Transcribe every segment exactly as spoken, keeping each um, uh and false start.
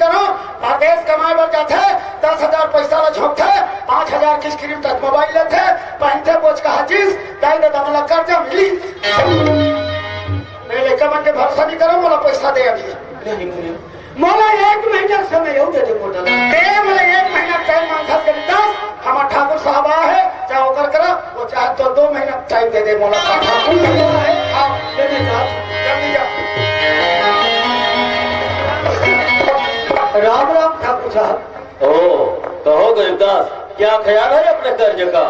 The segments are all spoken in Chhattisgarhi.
करो, परदेस कमाए बर जाथे, दस हजार पैसा ला झोंकथे, पाँच हजार के screen touch mobile लेथे, पहनथे बोच कहा jeans, दाई ददा मोला कर्जा मिली। मैं लइका मन के भरोसा नहीं करो, मोला पैसा दे अभी। नहीं, नहीं। मोला एक महीना समय अउ दे दे मोटा। दे मोला एक महीना time मांगथस गरीब दास, हमर ठाकुर साहब आ हे, चाहे ओकर करा, वो चाहे तो दो महीना time दे दे मोला। ठाकुर साहब आ हे, हाँ, ले ले जा, जल्दी जा। राम राम ठाकुर साहब। ओ, कहो गरीबदास, क्या ख्याल है अपने कर्ज का?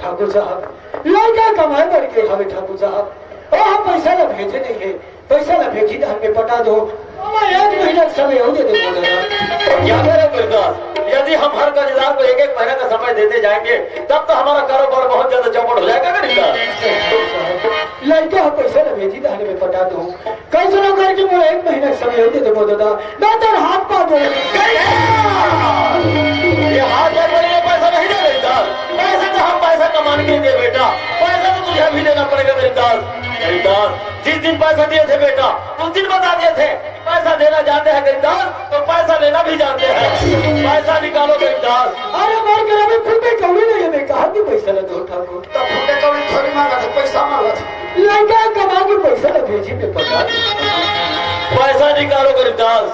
ठाकुर साहब, लड़का कमाए बर गे हवे ठाकुर साहब, ओ हम पैसा ला भेजे नहीं है, पैसा ला भेजी धान में पटा दो, हमें एक महीना समय और दे दो दादा। क्या करे गरीबदास, यदि हम हर कर्जदार को एक एक महीना का समय देते जाएंगे, तब तो हमारा कारोबार बहुत ज्यादा चौपट हो जाएगा गरीबदास। लड़का हम पैसा ला भेजी धान में पटा दो, कैसनो करके मोला एक महीना समय दे देबो दादा, मैं तोर हाथ पा दो। ये हाथ जोड़ के पैसा नहीं दे गरीबदास, पैसा तो हम पैसा कमा के दे बेटा, पैसा तो तुझे अभी देना पड़ेगा गरीबदास। गरीबदास, जिस दिन पैसा दिए थे बेटा, उस दिन बता दिए थे, पैसा देना जानते हैं गरीबदास, तो पैसा लेना भी जानते हैं। पैसा निकालो गरीबदास। अरे मोर करा में खुद में कौड़ी नहीं है, मैं कहाँ की पैसा ला दो ठाकुर? तो फूटे कौड़ी थोड़ी मांगा था, पैसा मांगा था। लड़का कमा के पैसा ला भेजी में पटा। पैसा निकालो गरीबदास,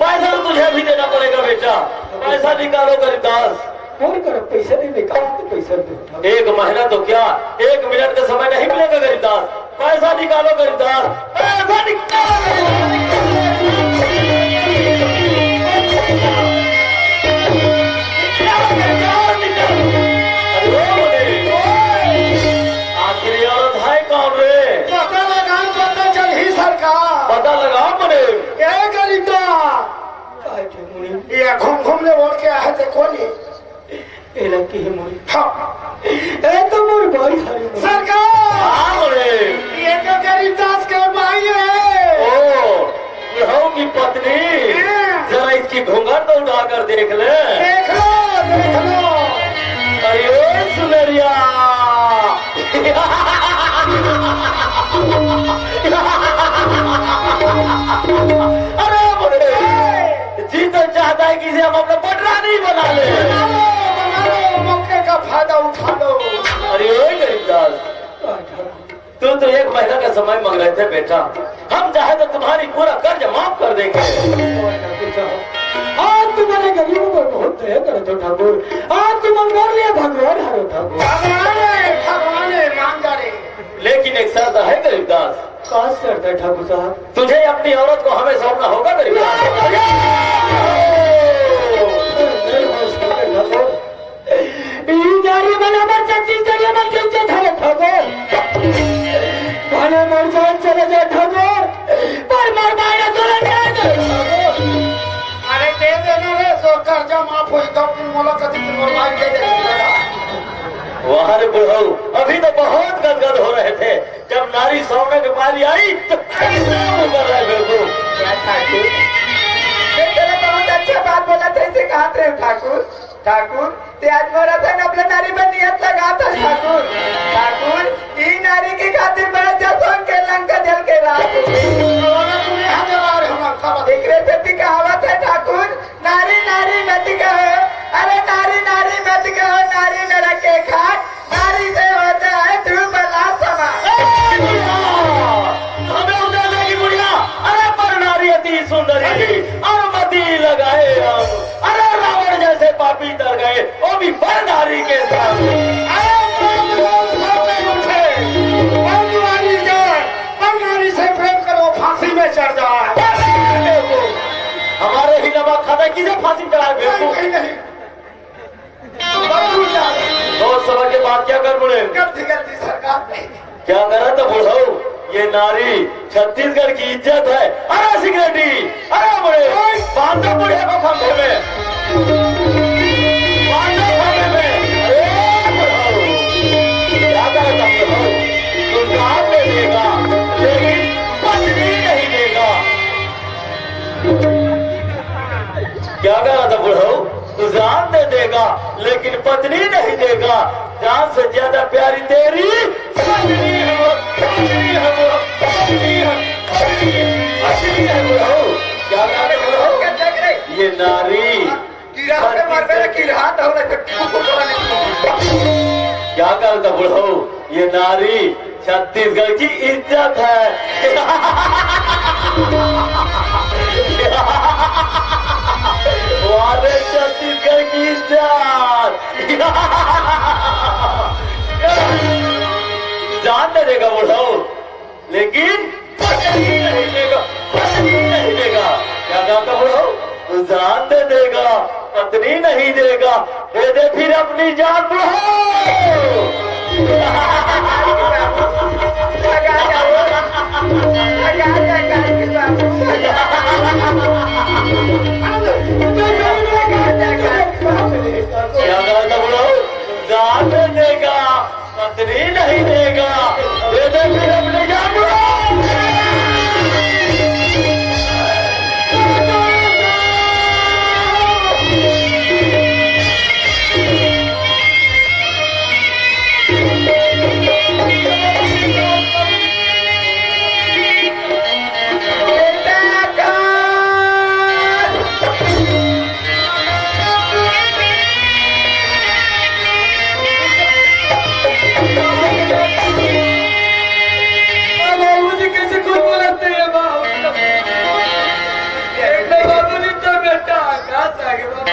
पैसा तो तुझे भी देना पड़ेगा बेटा, पैसा निकालो गरीबदास। और कर पैसा नहीं, मैं कहाँ से पैसा दूँ? एक महीना तो क्या, एक मिनट का समय नहीं मिलेगा गरीबदास। पैसा निकालो गरीबदास, पैसा निकालो गरीबदास। अरे बोले, आखिर ये औरत है कौन रे? पता लगा, पता चलही सरकार। पता लगा बोले। ए गरीबदास, ये घूम घूम ले ओढ़ के आहे ते कोनी। एला के हे मोरी। हाँ। ए तो मोर भाई हरे मोरी। सरकार! हाँ रे। ये तो गरीबदास के भाई है। ओ, बुढ़ऊ की पत्नी। हाँ। जरा इसकी घूंघट तो उठा कर देख ले। देख लो, देख लो। अरे ओ सुनरिया। अरे बोले, जी तो चाहता है कि इसे हम अपना पटरानी बना ले। बना लो, बना लो, मौके का फायदा उठा लो। अरे ओए गरीबदास, तू तो एक महीना का समय मांग रहे थे बेटा, हम चाहे तो तुम्हारी पूरा कर्ज माफ कर देंगे। आज तुम्हारे गरीबों पर बहुत दया करे थे ठाकुर, आज तुम मोर लिए भगवान हरो ठाकुर। भगवान है, भगवान है, मान जा रे। लेकिन एक शर्त है गरीबदास। का शर्त है ठाकुर साहब? तुझे अपनी औरत को हमें सौंपना होगा गरीबदास। ई नारी मन हमर छत्तीसगढ़िया मन के इज्जत हवे ठाकुर। भले मर जाए चले जाए ठाकुर, पर मोर मायना तुरंत आ जाए ठाकुर। अरे दे देना रे, तो कर्जा माफ होई, तो फिर मोला कति दिन मोर भाई दे दे। वाह रे बुढ़ऊ, अभी तो बहुत गदगद हो रहे थे, जब नारी सौंपने के पारी आई तो कैसे मुकर रहे बेवकूफ। क्या ठाकुर? ये तेरा बहुत अच्छा बात बोला था, इसे कहा थे ठाकुर। ठाकुर, ते आज मोर असन अपने नारी बर नियत लगा था ठाकुर। ठाकुर, ई नारी के खातिर बड़ा जसों के लंका जल के राख। एकरे सेती कहावत है ठाकुर, नारी नारी मत कहो, अरे नारी नारी मत कहो, नारी नरक के खाट, नारी से होता है ध्रुव ला समान। ए बुढ़िया, हमें उधर लगी बुढ़िया, अरे पर नारी अति सुंदरी और मति लगाए हम, अरे रावण जैसे पापी तर गए, वो भी पर नारी के साथ। अरे पर नारी उठे, पर नारी जाए, पर नारी से प्रेम करो, फांसी में चढ़ जाए। हमारे ही नमक खाता किसे फांसी चढ़ाए बेवकूफ? नहीं, नहीं, नहीं। सोच समझ के बात क्या कर बुढ़े? गलती, गलती सरकार। क्या करा था बुढ़ऊ? ये नारी छत्तीसगढ़ की इज्जत है। अरे सिगरेटी, अरे बुढ़े, बांध दो बुढ़िया को खंभे में। बांध दो खंभे में। अरे बुढ़ऊ, क्या करा था बुढ़ऊ? तू जान दे देगा, लेकिन पत्नी नहीं देगा। क्या कहा था बुढ़ऊ? तू जान दे देगा, लेकिन पत्नी नहीं देगा। जान से ज्यादा प्यारी तेरी पत्नी है वो, पत्नी है वो, पत्नी है, पत्नी है बुढ़ऊ। क्या कहा था बुढ़ऊ? ये नारी गिरा के मारबे ना, गिरा तो होला, तो कुकुर को नहीं। क्या करता बुढ़ऊ? ये नारी छत्तीसगढ़ की इज्जत है। वाह रे छत्तीसगढ़ की इज्जत। जान दे देगा बुढ़ऊ, लेकिन पत्नी नहीं देगा, पत्नी नहीं देगा। क्या कहा था बुढ़ऊ? तू जान दे देगा, पत्नी नहीं देगा, दे दे फिर अपनी जान बुढ़ऊ। क्या कहा था बुढ़ऊ? जान दे देगा, पत्नी नहीं देगा, दे दे फिर अपनी जान। अरे, मुझे कैसे कुछ बोलते हैं, बाबू? एक तो बाबूजी तो बेटा आकाश आ गया, बाबू।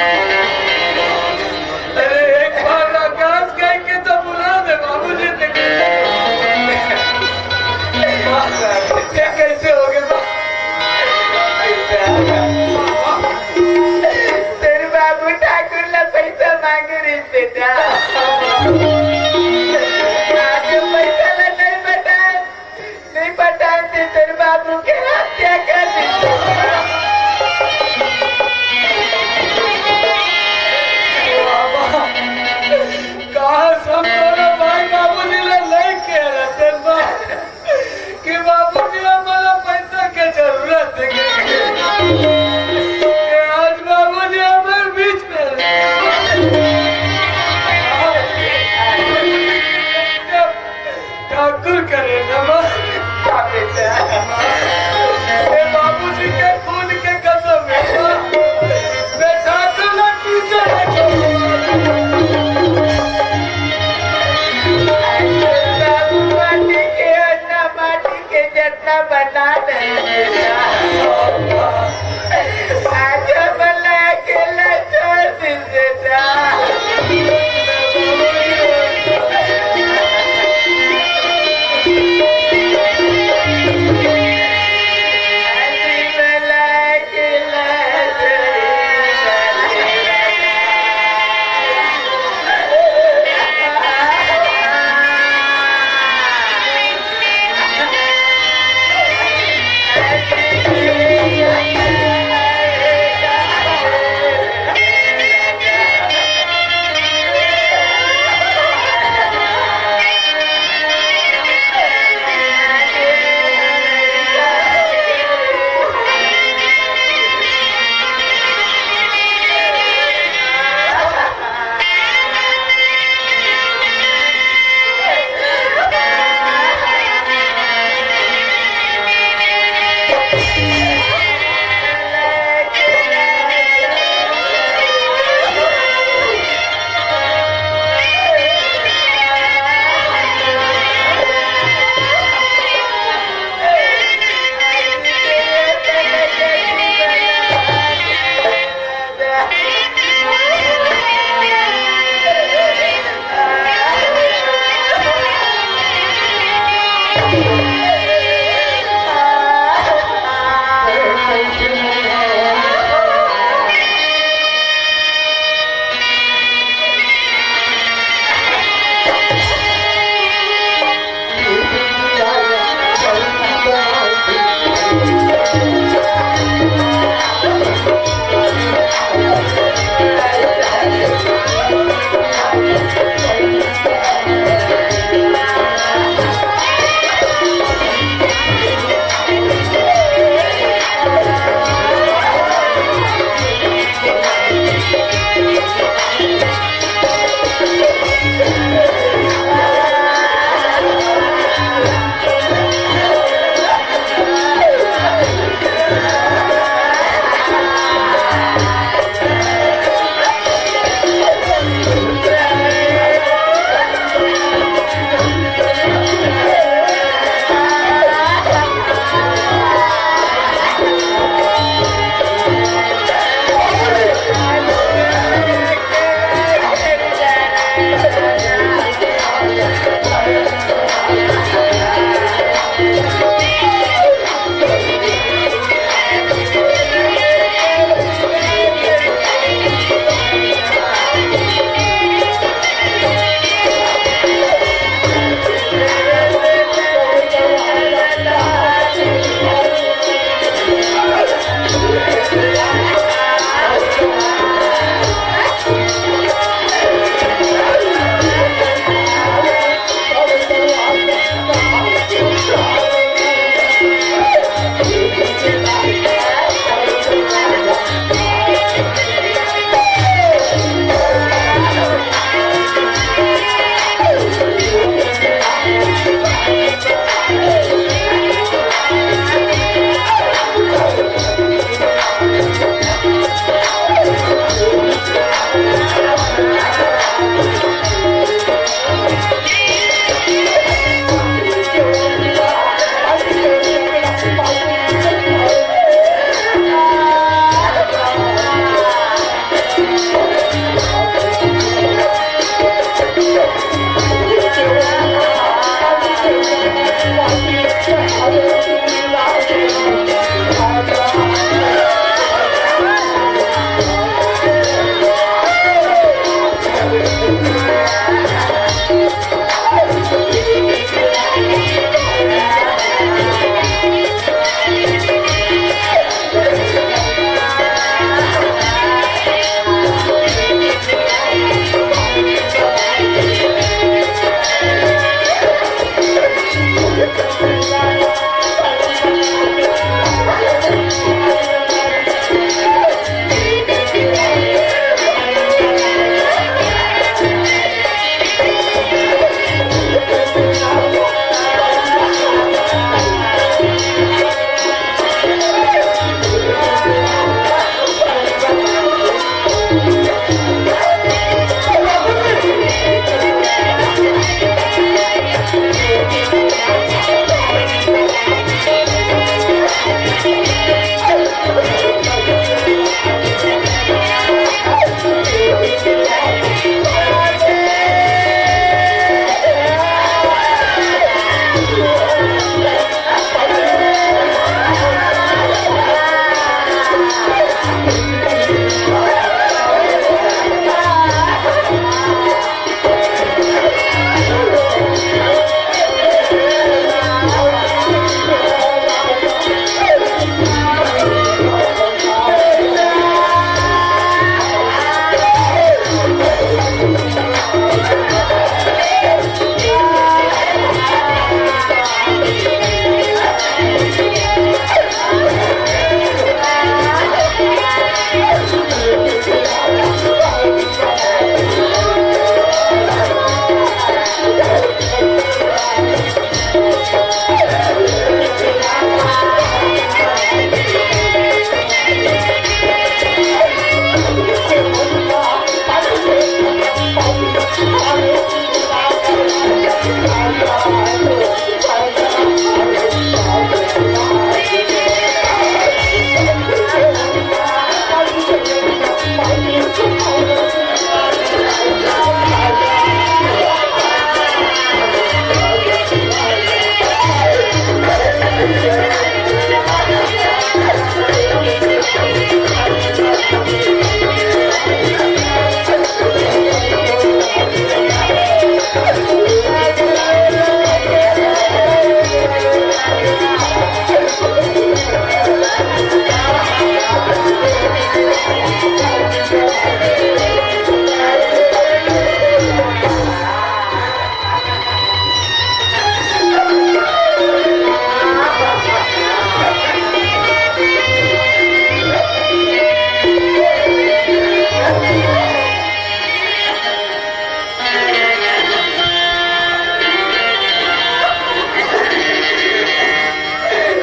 अरे, एक बार आकाश कह के तो बुला दे, बाबूजी ने। ये कैसे हो गए, बाबू? तेरे बाबू ठाकुर ला पैसा मांगे रहिस बेटा। आज पैसा ला नहीं पटाए, नहीं पटाए ते तेरे बाबू के हत्या कर दी। कहाँ सब दोनों भाई बाबूजी ला नहीं कह रहे थे बा? कि बाबूजी, हमारा पैसा के जरूरत है। कि आज बाबूजी हमारे बीच में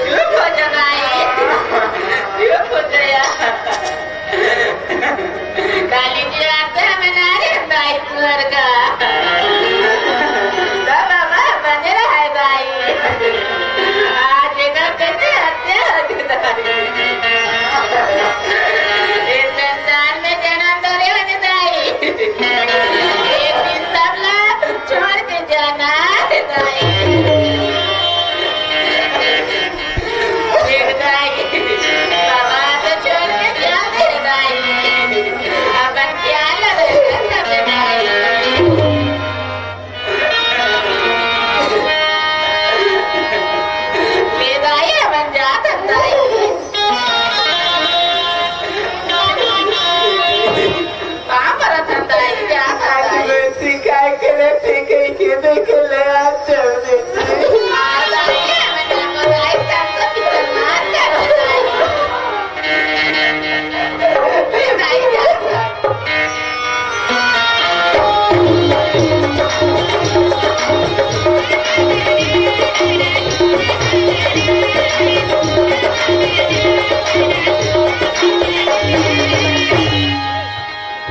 चुप हो जा भाई, चुप हो जा यार। काली जी आते हैं मनारे दाई तुहर का। तो बाबा बने रहे दाई। आज एकर कैसे हत्या हो गई दाई। इस संसार में जन्म धरे हो दाई। एक दिन सब ला छोड़ के जाना है दाई। देख दाई, बाबा तो छोड़ के जा दे दाई। अपन ख्याल रखे सब दाई। ले दाई, अपन जात हन दाई। पाँव परत हन दाई, जात हन दाई। बेटी काय करे, फेंके के देखे ले आ चल बेटी। आ दाई, अपन जात हन दाई, तब तो कितना मार करो दाई। ले दाई, जात हन।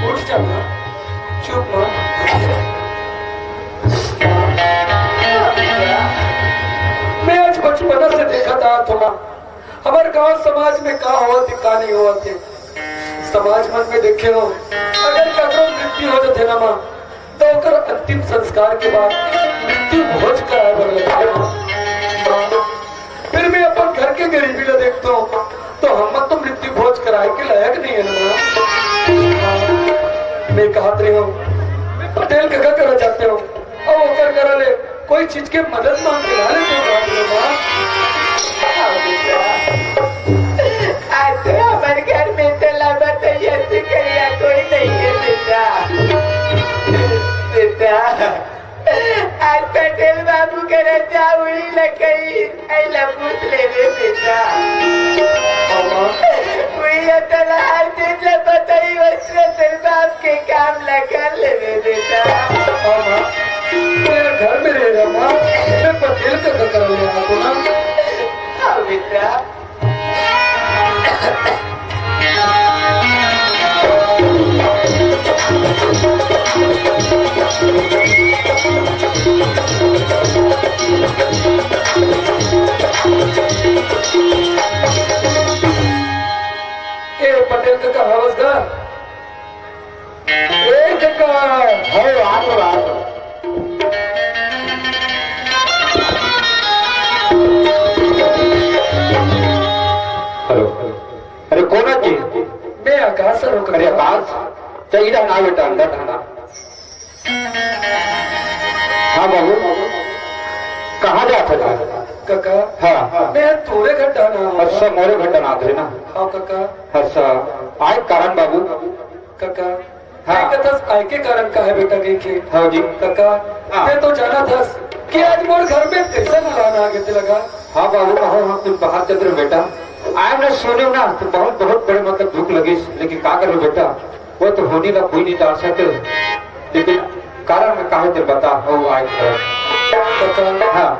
उठ जा माँ, चुप माँ। मैं आज बचपना से देखत आत हँव माँ, हमर गाँव समाज में का होवत हे, का नहीं होवत हे। समाज मन में देखे हँव, अगर ककरो मृत्यु हो जाथे ना माँ, तो ओकर अंतिम संस्कार के बाद मृत्यु भोज कराए बर लगथे माँ। फिर मैं अपन घर के गरीबी ला देखत हँव, तो हमन तो मृत्यु भोज कराए के लायक नहीं हन ना। मैं कहत रहेंव, मैं पटेल कका करा जात हँव, अउ ओकर करा ले कोई चीज के मदद मांग के ला लेतेंव बाप रे बाप। आज तो हमर घर में तोला बतइया से करिया कोई नहीं है बेटा। बेटा, आज पटेल बाबू करा जा, उही ला कही, अइला पूछ लेबे बेटा। अम्मा। उही ला तोला हर चीज ला बताही, वइसने तोर बाप के काम ला कर लेबे बेटा। अम्मा, मैं घर में रहे रहा माँ, मैं पटेल कका करा ले आत हँव ना। हाँ बेटा। सर, हो अरे कका। आकाश, चल इधर ना बेटा, अंदर आना। हाँ बाबू, कहाँ जात हे? कका, हाँ। मैं तोरे घर जाना हूँ। अच्छा, मोरे घर जाना थे ना। हाँ कका। अच्छा, आए कारण बाबू। कका, हाँ। मैं कथस आए के कारण का है बेटा गई के? हाँ जी। कका, हाँ। मैं तो जाना थस कि आज मोर घर में कैसा बुलाना आगे ते लगा। हाँ बाबू, हाँ, हाँ, तुम बाहर चल रहे बेटा। आए ना सुने ना तो बहुत, बहुत बड़े मतलब दुख लगिस, लेकिन का करूँ बेटा, वो तो होने ला कोई नहीं टाल सके, लेकिन कारण में काहे ते बता हो आए। कका, हाँ।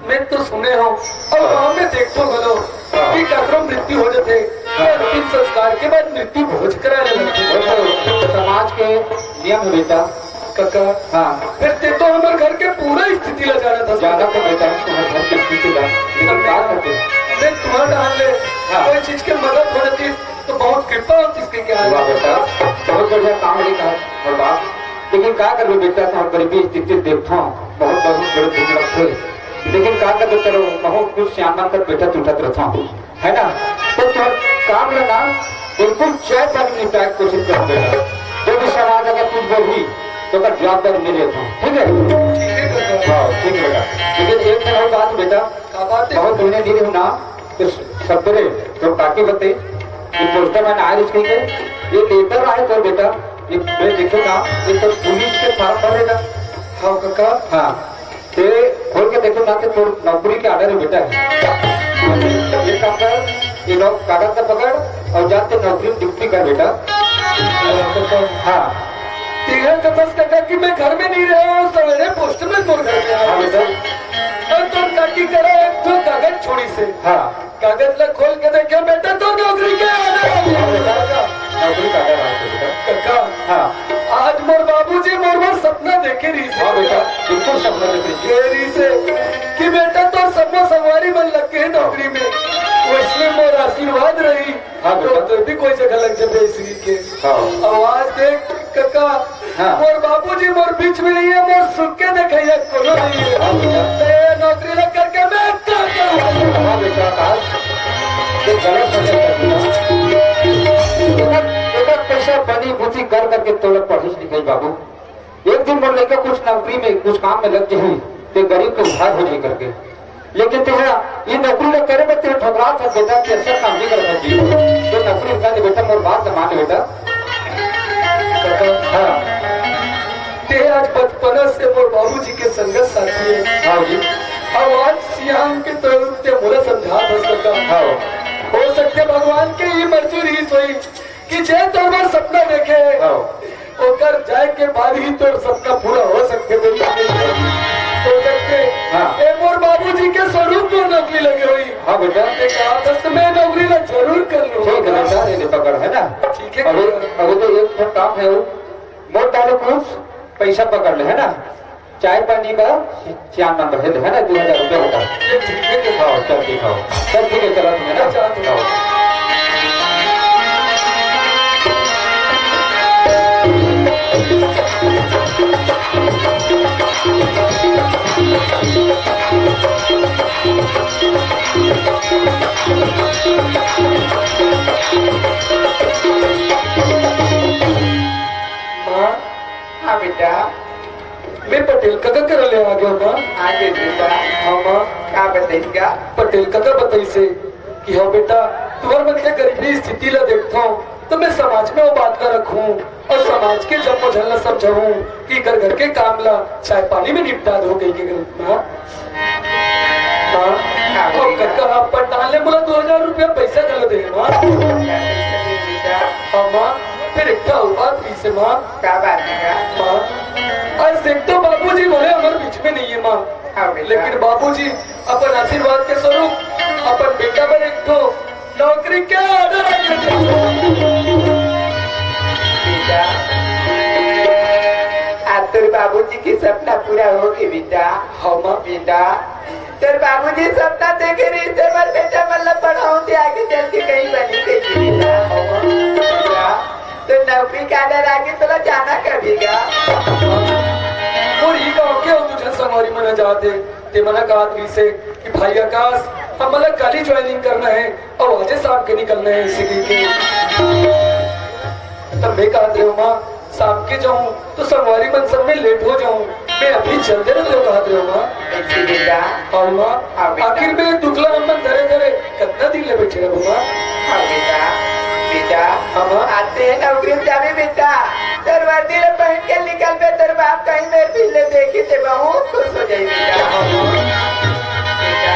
मैं तो सुने हूँ और हाँ। गाँव में देखो बोलो हाँ। कि ककरो मृत्यु हो जाते, हाँ। तो अंतिम संस्कार के बाद मृत्यु भोज कराने लगते। वो तो समाज के नियम है बेटा। कका, हाँ। फिर ते तो हमारे घर के पूरा स्थिति ला जाना था। जाना तो बेटा, तुम्हारे घर की स्थिति ला, लेकिन का करते? मैं तुम्हारा डाल ले, हाँ। कोई चीज के मदद हो जाती तो बहुत कृपा होती इसके क्या वाह है? बेटा, बहुत बढ़िया काम लिखा है और बात। लेकिन का करबे बेटा, तो हम गरीबी स्थिति देखता हूँ, बहुत, बहुत बड़े दुख लगते हैं। लेकिन का करबे, चलो, बहुत कुछ सियान कर बेटा टूटत रहता हूँ, है ना? तो तोर काम में ना बिल्कुल चैन से निपटाए के कोशिश कर बेटा। जो भी समाज अगर कुछ बोली तो ओकर जवाबदारी मैं लेता हूँ, ठीक है? ठीक है, ठीक है। हाँ, ठीक है बेटा। लेकिन एक ठन और बात बेटा, का बात है? बहुत महीने दिन हूँ ना, तो सबरे तो काकी बताई कि पोस्टर मैंने आ रही के, ये लेटर आए तो बेटा, ये मैं देखे ना, ये तो पुलिस के फार्म भरेगा। हाँ कका। हाँ, ते खोल के देखो ना कि तोर नौकरी के ऑर्डर है बेटा। ये काम कर, ये नौ-, कागज का पकड़ और जाते नौकरी में ड्यूटी कर बेटा। हाँ कका। हाँ। तेरा कथस कका कि मैं घर में नहीं रहा हूँ, सवेरे पोस्ट में तोर घर में आया। हाँ बेटा। और तोर काकी करा एक ठो कागज छोड़ी से। हाँ। कागज ला खोल के देखे बेटा, तो नौकरी के ऑर्डर आ गया। हाँ बेटा, नौकरी का ऑर्डर आ गया बेटा। कका, हाँ। आज मोर बाबूजी मोर बर सपना देखे रही से। हाँ बेटा, बिल्कुल सपना देखे रही से। कह रही से कि बेटा तोर सबो संगवारी मन लग गए नौकरी में, वैसने मोर आशीर्वाद रही। हाँ तो बेटा। तो भी कोई जगह लग जाबे इसी के। हाँ। आवाज देख कका, हाँ। मोर बाबूजी मोर बीच में नहीं है, मोर सुख के देखैया कोनो नहीं है। हाँ बेटा। ते नौकरी लग करके मैं का करूँ? हाँ बेटा, आज ये गलत फैसला कर दिया। एकर, एकर पैसा बनी बुद्धि कर करके तोला पढ़िस लिखिस बाबू। एक दिन मोर लइका कुछ नौकरी में, कुछ काम में लग जाही, ते गरीब के उद्धार हो जाही करके। लेकिन तेहा ये नौकरी ला करे बर तेहा ठोकरात हस बेटा, कैसे काम नहीं कर सकती। ये नौकरी निकाल ले बेटा, मोर बात ला मान बेटा। हाँ। ते आज बचपना से मोर बाबूजी के संगत साथी है। हाँ जी। अब आज सियान के तौर ते मोला समझा दस सकता। हाँ। हो सकते भगवान के ये मंजूरी सोई कि जे तोर बर सपना देखे, हाँ। ओकर जाए के बाद ही तोर सपना पूरा हो सकते, बेटा। हो सकते। हाँ। ए मोर बाबूजी के स्वरूप में नौकरी लगे हुई। हाँ बेटा। एक आदत में नौकरी ला जरूर कर लूँ। ठीक है बेटा, ये ले पकड़, है ना? ठीक है। अभी, अभी तो एक ठो काम है वो, मोर ताले कुछ पैसा पकड़ ले, है ना? चाय पानी का चार नंबर है, है ना, दो हजार रुपया होता है। हाँ, चल ठीक है। चल ठीक है, चला तुम्हें ना। हाँ। माँ। हाँ बेटा। मैं पटेल कका करा ले आ गया माँ। हाँ जी बेटा। हाँ माँ। का बताइएगा? पटेल कका बताइसे कि हाँ बेटा, तुम्हारे मन के गरीबी स्थिति ला देखता हूँ तो मैं समाज में वो बात ला रखूँ और समाज के जम्मो झन ला समझाऊँ कि घर घर के काम ला चाय पानी में निपटा दो कही के गरीब माँ। हाँ। हाँ और बेटा। कका आप पटान ले बोला दो हजार रुपया पैसा घलो दे माँ। बेटा। हाँ माँ, फिर एक ठा और बात भी से माँ। का बात है? हाँ, आज देख तो बाबूजी बोले हमारे बीच में नहीं है माँ। हाँ बेटा। लेकिन बाबूजी अपन आशीर्वाद के स्वरूप अपन बेटा पर एक ठो नौकरी के ऑर्डर आ गया। बेटा, आज तोर बाबूजी के सपना पूरा हो गया बेटा। हाँ माँ। बेटा, तोर बाबूजी सपना देखे रहिस ते मोर बेटा मन ला पढ़ाऊं ते आगे चल के कहीं बनी ते जीविका। तो नौकरी का डर आगे तोला जाना कभी का? और ये गाँव के हो तुझे संगवारी मना जाते, ते मना कहा तुझसे कि भाई आकाश, हम मतलब कल ही ज्वाइनिंग करना है और आज शाम के निकलना है इसी के। मैं कहत रहे हूँ माँ, शाम के जाऊँ तो संगवारी मन सब में लेट हो जाऊँ। मैं अभी चल दे रहे कहत रहे हूँ माँ। ऐसे बेटा। और माँ, हाँ बेटा। आखिर में दुखला मन धरे धरे कितना दिन ले बैठे रहूँ माँ? हाँ बेटा, बेटा। हाँ माँ। आते हैं नौकरी में जावे बेटा। तोर वर्दी ले पहन के निकल बे, तोर बाप कहीं मेरे पीले देखी ते बहुत खुश हो जाई बेटा। हाँ माँ। बेटा,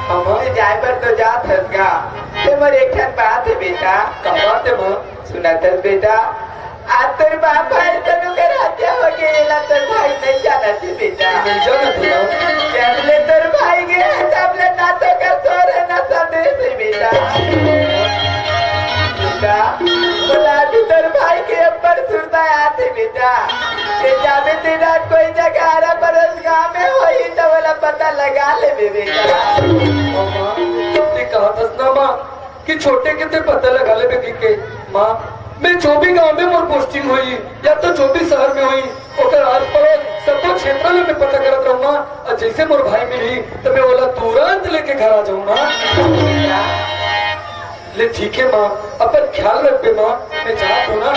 हाँ माँ। ते जाए पर तो जात हस गा। ते मोर एक ठन बात है बेटा। का बात है माँ? सुनत हस बेटा, आज तोर बाप भाई तनु कर हत्या हो गए, एला तोर भाई नहीं जानत हे बेटा। नहीं जानत हे ना? जब ले तोर भाई गए, तब ले ना तो कर सोर है, ना संदेश है बेटा। बेटा, बोला भी तोर भाई के ऊपर सुरता आते बेटा। ये जावे तेरा कोई जगह आरा परोस गाँव में होई तो वाला पता लगा ले बेटा। माँ, ये कहत हस ना माँ, कि छोटे के ते पता लगा ले बेटी के। माँ, मैं जो भी गांव में मोर पोस्टिंग होई या तो जो भी शहर में होई, ओकर आस पड़ोस सबो क्षेत्र में मैं पता करत रहूँ माँ। और जैसे मोर भाई मिली तो मैं ओला तुरंत लेके घर आ जाऊँ माँ। ले ठीक है माँ, अपन ख्याल रखबे माँ, मैं जात हूँ ना।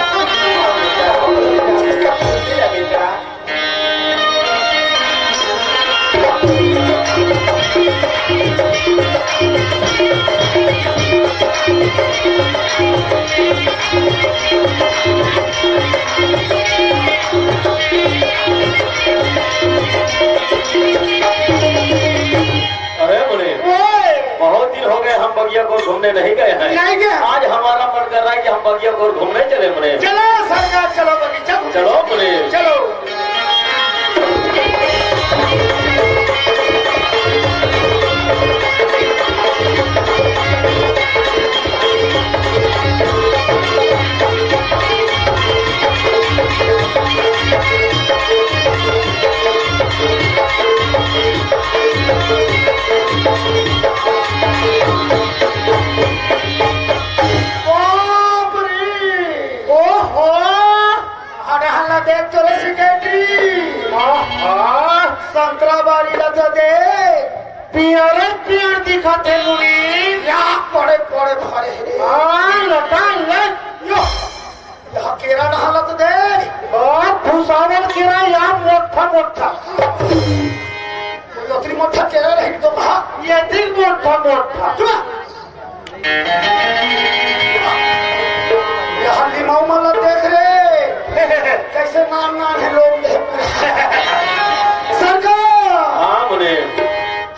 अरे मुनीम, ओए! बहुत दिन हो गए हम बगिया को घूमने नहीं गए हैं। नहीं गए। आज हमारा मन कर रहा है कि हम बगिया को घूमने चले मुनीम। चलो सरकार, चलो बगीचा घूमने। चलो मुनीम। चलो। बाप रे! ओहो! हनहन ला देख तो रे सेक्रेटरी। आहा! संतरा बारी ला तो देख। पियरे पियर दिखत हे मुनीम। या पड़े पड़े भरे हे। हाँ, लटा ले। यो, यहाँ केरा नहा ला तो देख। ओ, भुसावल केरा या मोटा मोटा। कोई अतरी मोटा केरा रही तो कहा। ये दिन मोटा मोटा। चुप। यहाँ लिमाऊ मन ला देख रे, कैसे नान नान हे लोग। सरकार, हाँ मुनीम।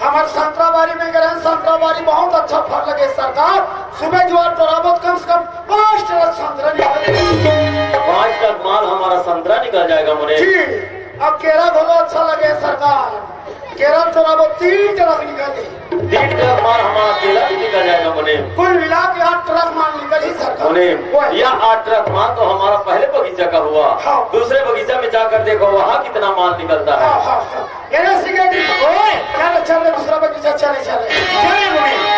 हमर संतरा बारी में गए, संतरा बारी बहुत अच्छा फल लगे सरकार। सुबह जुआर टोराबो त कम से कम पाँच ट्रक संतरा निकल। पाँच ट्रक माल हमारा संतरा निकल जाएगा मुनीम। जी, अब केरा घलो अच्छा लगे सरकार। केरा टोराबो तीन ट्रक निकले। तीन ट्रक माल हमारा केला भी निकल जाएगा मुनीम। कुल मिला के आठ ट्रक माल निकल ही सरकार। मुनीम, वही। यह आठ ट्रक माल तो हमारा पहले बगीचा का हुआ। हाँ। दूसरे बगीचा में जाकर देखो, वहाँ कितना माल निकलता है। हाँ, हाँ, हाँ। केरा सेक्रेटरी, ओए, चल, चल रे, दूसरा बगीचा, चले, चले। चले मुनीम।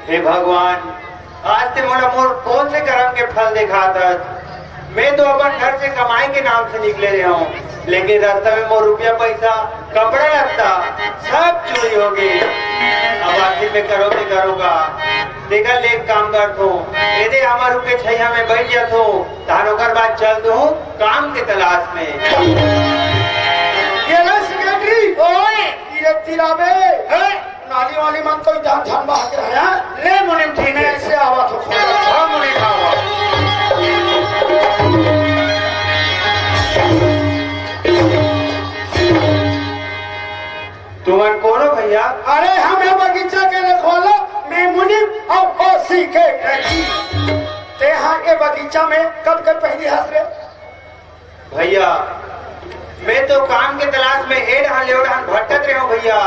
हे भगवान, आज ते मोला मोर कोन से करम के फल देखात हस? मैं तो अपन घर से कमाई के नाम से निकले रहे हूँ, लेकिन रास्ता में मोर रुपया पैसा, कपड़ा लत्ता सब चोरी हो गए। अब आखिर मैं करो के करो का? देखा ले एक काम करत हूँ, एदे हमर रुके छैया में बैठ जात हूँ, तहन ओकर बाद चल दूँ काम के तलाश में। ये ला सेक्रेटरी, ओए! तीरे तीराबे, हैं? नाली वाली मन तो जान जान बहा के रहे हैं। ले मुनीम ठीक है। ऐसे आवा तो खोल। हाँ मुनीम आवा। तुमन कोनो भैया? अरे हम है बगीचा के रखवाला, मैं मुनीम और ओसी के टैक्सी। ते यहाँ के बगीचा में कब के पहली हंस रे? भैया, मैं तो काम के तलाश में ए डहान ले ओ डहान भटकत रहे हूँ भैया।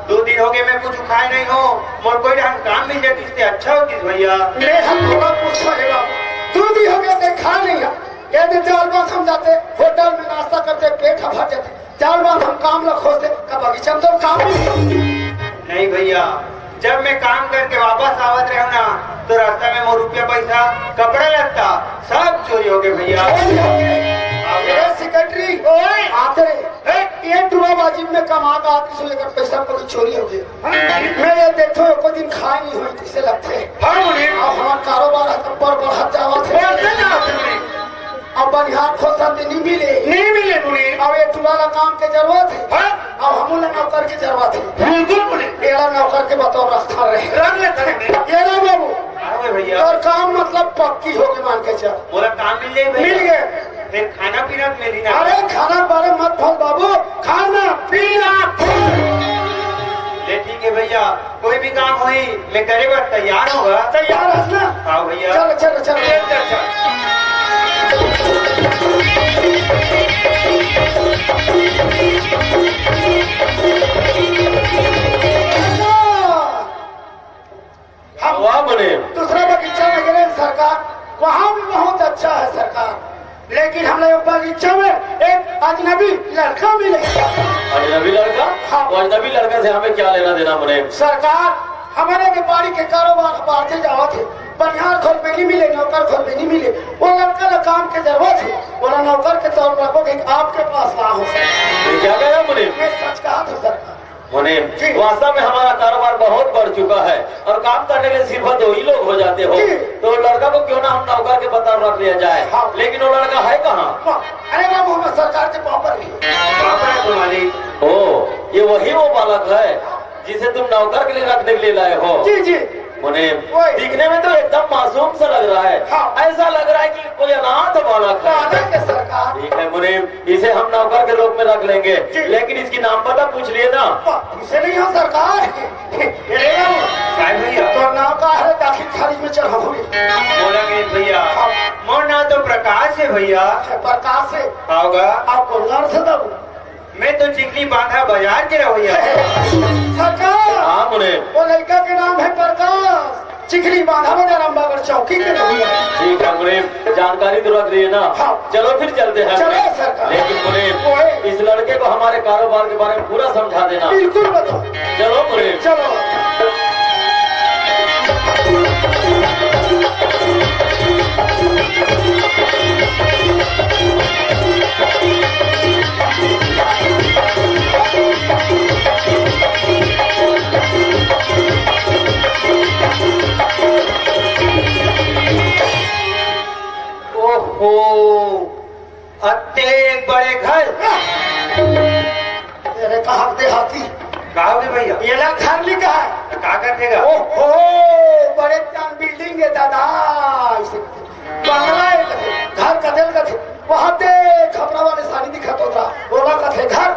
दो दिन हो गए मैं कुछ खाए नहीं हूँ, मोर कोई डहान काम मिल जाए तो इससे अच्छा होतिस भैया। ले हम थोड़ा पूछो हे बाबू, दो दिन हो गए ते खा नहीं है। ये दे चार बार हम जाते, होटल में नाश्ता करते, पेट भर जाते। चार बार हम काम ला खोजते, का बगीचा में तो काम नहीं। नहीं भैया, जब मैं काम करके वापस आवत रहेंव ना, तो रास्ता में मोर रुपया पैसा, कपड़ा लत्ता सब चोरी हो गे भैया। चोरी हो गे? हाँ भैया। अरे सेक्रेटरी, ओए! आते रे। ए? ये टुरा बाजी में कमा के आती सो लेकर पैसा पूरी चोरी हो गे। मैं ये देखथों, एको दिन खाए नहीं होही, कइसे लगथे? हाँ, मुनीम। अउ हमर कारोबार ह तो बड़ बढ़त जावत हे। बढ़ते जावत हे, मुनीम। अब बनिहार खोजथन त नहीं मिले। नहीं मिले, मुनीम। अब ये टुरा ला काम के जरूरत हे। हाँ। अब हमू ला नौकर के जरूरत हे। बिल्कुल, मुनीम। एला नौकर के बतौर रखथन रे। रख लेथन, मुनीम। ये रे बाबू। हाँ, भैया। तोर काम मतलब पक्की हो गे, मान के चल। मोला काम मिल जाही, भैया। मिल गे। फिर खाना पीना तो मिली ना? अरे, खाना के बारे में मत बोल बाबू, खाना पीना फुल। ले ठीक है भैया, कोई भी काम होही, मैं करे बर तैयार हूँ। तैयार हस ना? हाँ भैया। चल, चल, चल। चल, चल, चल। हम वाह, मुनीम। दूसरा बगीचा में गए सरकार, वहाँ भी बहुत अच्छा है सरकार, लेकिन हमला बगीचा में एक अजनबी लड़का मिले। अजनबी लड़का? हाँ। वो अजनबी लड़का से हमें क्या लेना देना, मुनीम? सरकार, हमरे के बाड़ी के कारोबार बढ़ते जावत हे, बनिहार खोज में नहीं मिले, नौकर खोज में नहीं मिले, वो लड़का ला काम के जरूरत हे, वो ला नौकर के तौर पर वो एक आपके पास ला हो। ये क्या कहा, मुनीम? मैं सच कहा था सरकार। मुनीम, जी। वास्तव में हमारा कारोबार बहुत बढ़ चुका है और काम करने के लिए सिर्फ दो ही लोग हो जाते हो, जी। तो लड़का को क्यों ना हम नौकर के बतौर रख लिया जाए। हाँ। लेकिन वो लड़का है कहाँ? वाह, अरे बाबू, हम सरकार के पाँव पर ही। पाँव पर है तुम्हारी। ओ, ये वही वो बालक है जिसे तुम नौकर के लिए रखने के लिए लाए हो? जी, जी। मुनीम, ओए। दिखने में तो एकदम मासूम सा लग रहा है। हाँ। ऐसा लग रहा है कि कोई अनाथ बालक है। बालक है सरकार। ठीक है मुनीम, इसे हम नौकर के रूप में रख लेंगे, जी। लेकिन इसकी नाम पता पूछ लिए ना? पूछे नहीं हो सरकार। अरे बाबू, काय भैया? तोर नाम का है? दाखिल खारिज में चढ़ा हुई। बोला नहीं भैया। हाँ। मोर नाम तो प्रकाश है भैया। प्रकाश है? आओगा। आप बोलना से तब। मैं तो चिखली बांधा बाजार के रहो भैया। सरकार। हाँ मुनीम। वो लड़का के नाम है प्रकाश। चिखली बांधा बाजार अम्बागढ़ चौकी के भैया। ठीक है मुनीम, जानकारी तो रख रही है ना? हाँ। चलो फिर चलते हैं। चलो सरकार। लेकिन मुनीम, ओए। इस लड़के को हमारे कारोबार के बारे में पूरा समझा देना। बिल्कुल बताओ। चलो मुनीम। चलो। ओहो, अतेक बड़े घर। अरे कहाँ देहाती? का हो गे भैया? ये ला घर लिखा है। तो का कर देगा? ओहो, बड़े टन बिल्डिंग है दादा। इसे बंगला है कथे, घर कथे ल कथे। वहाँ देख, खपरा वाले साड़ी दिखत होता, ओला कथे घर।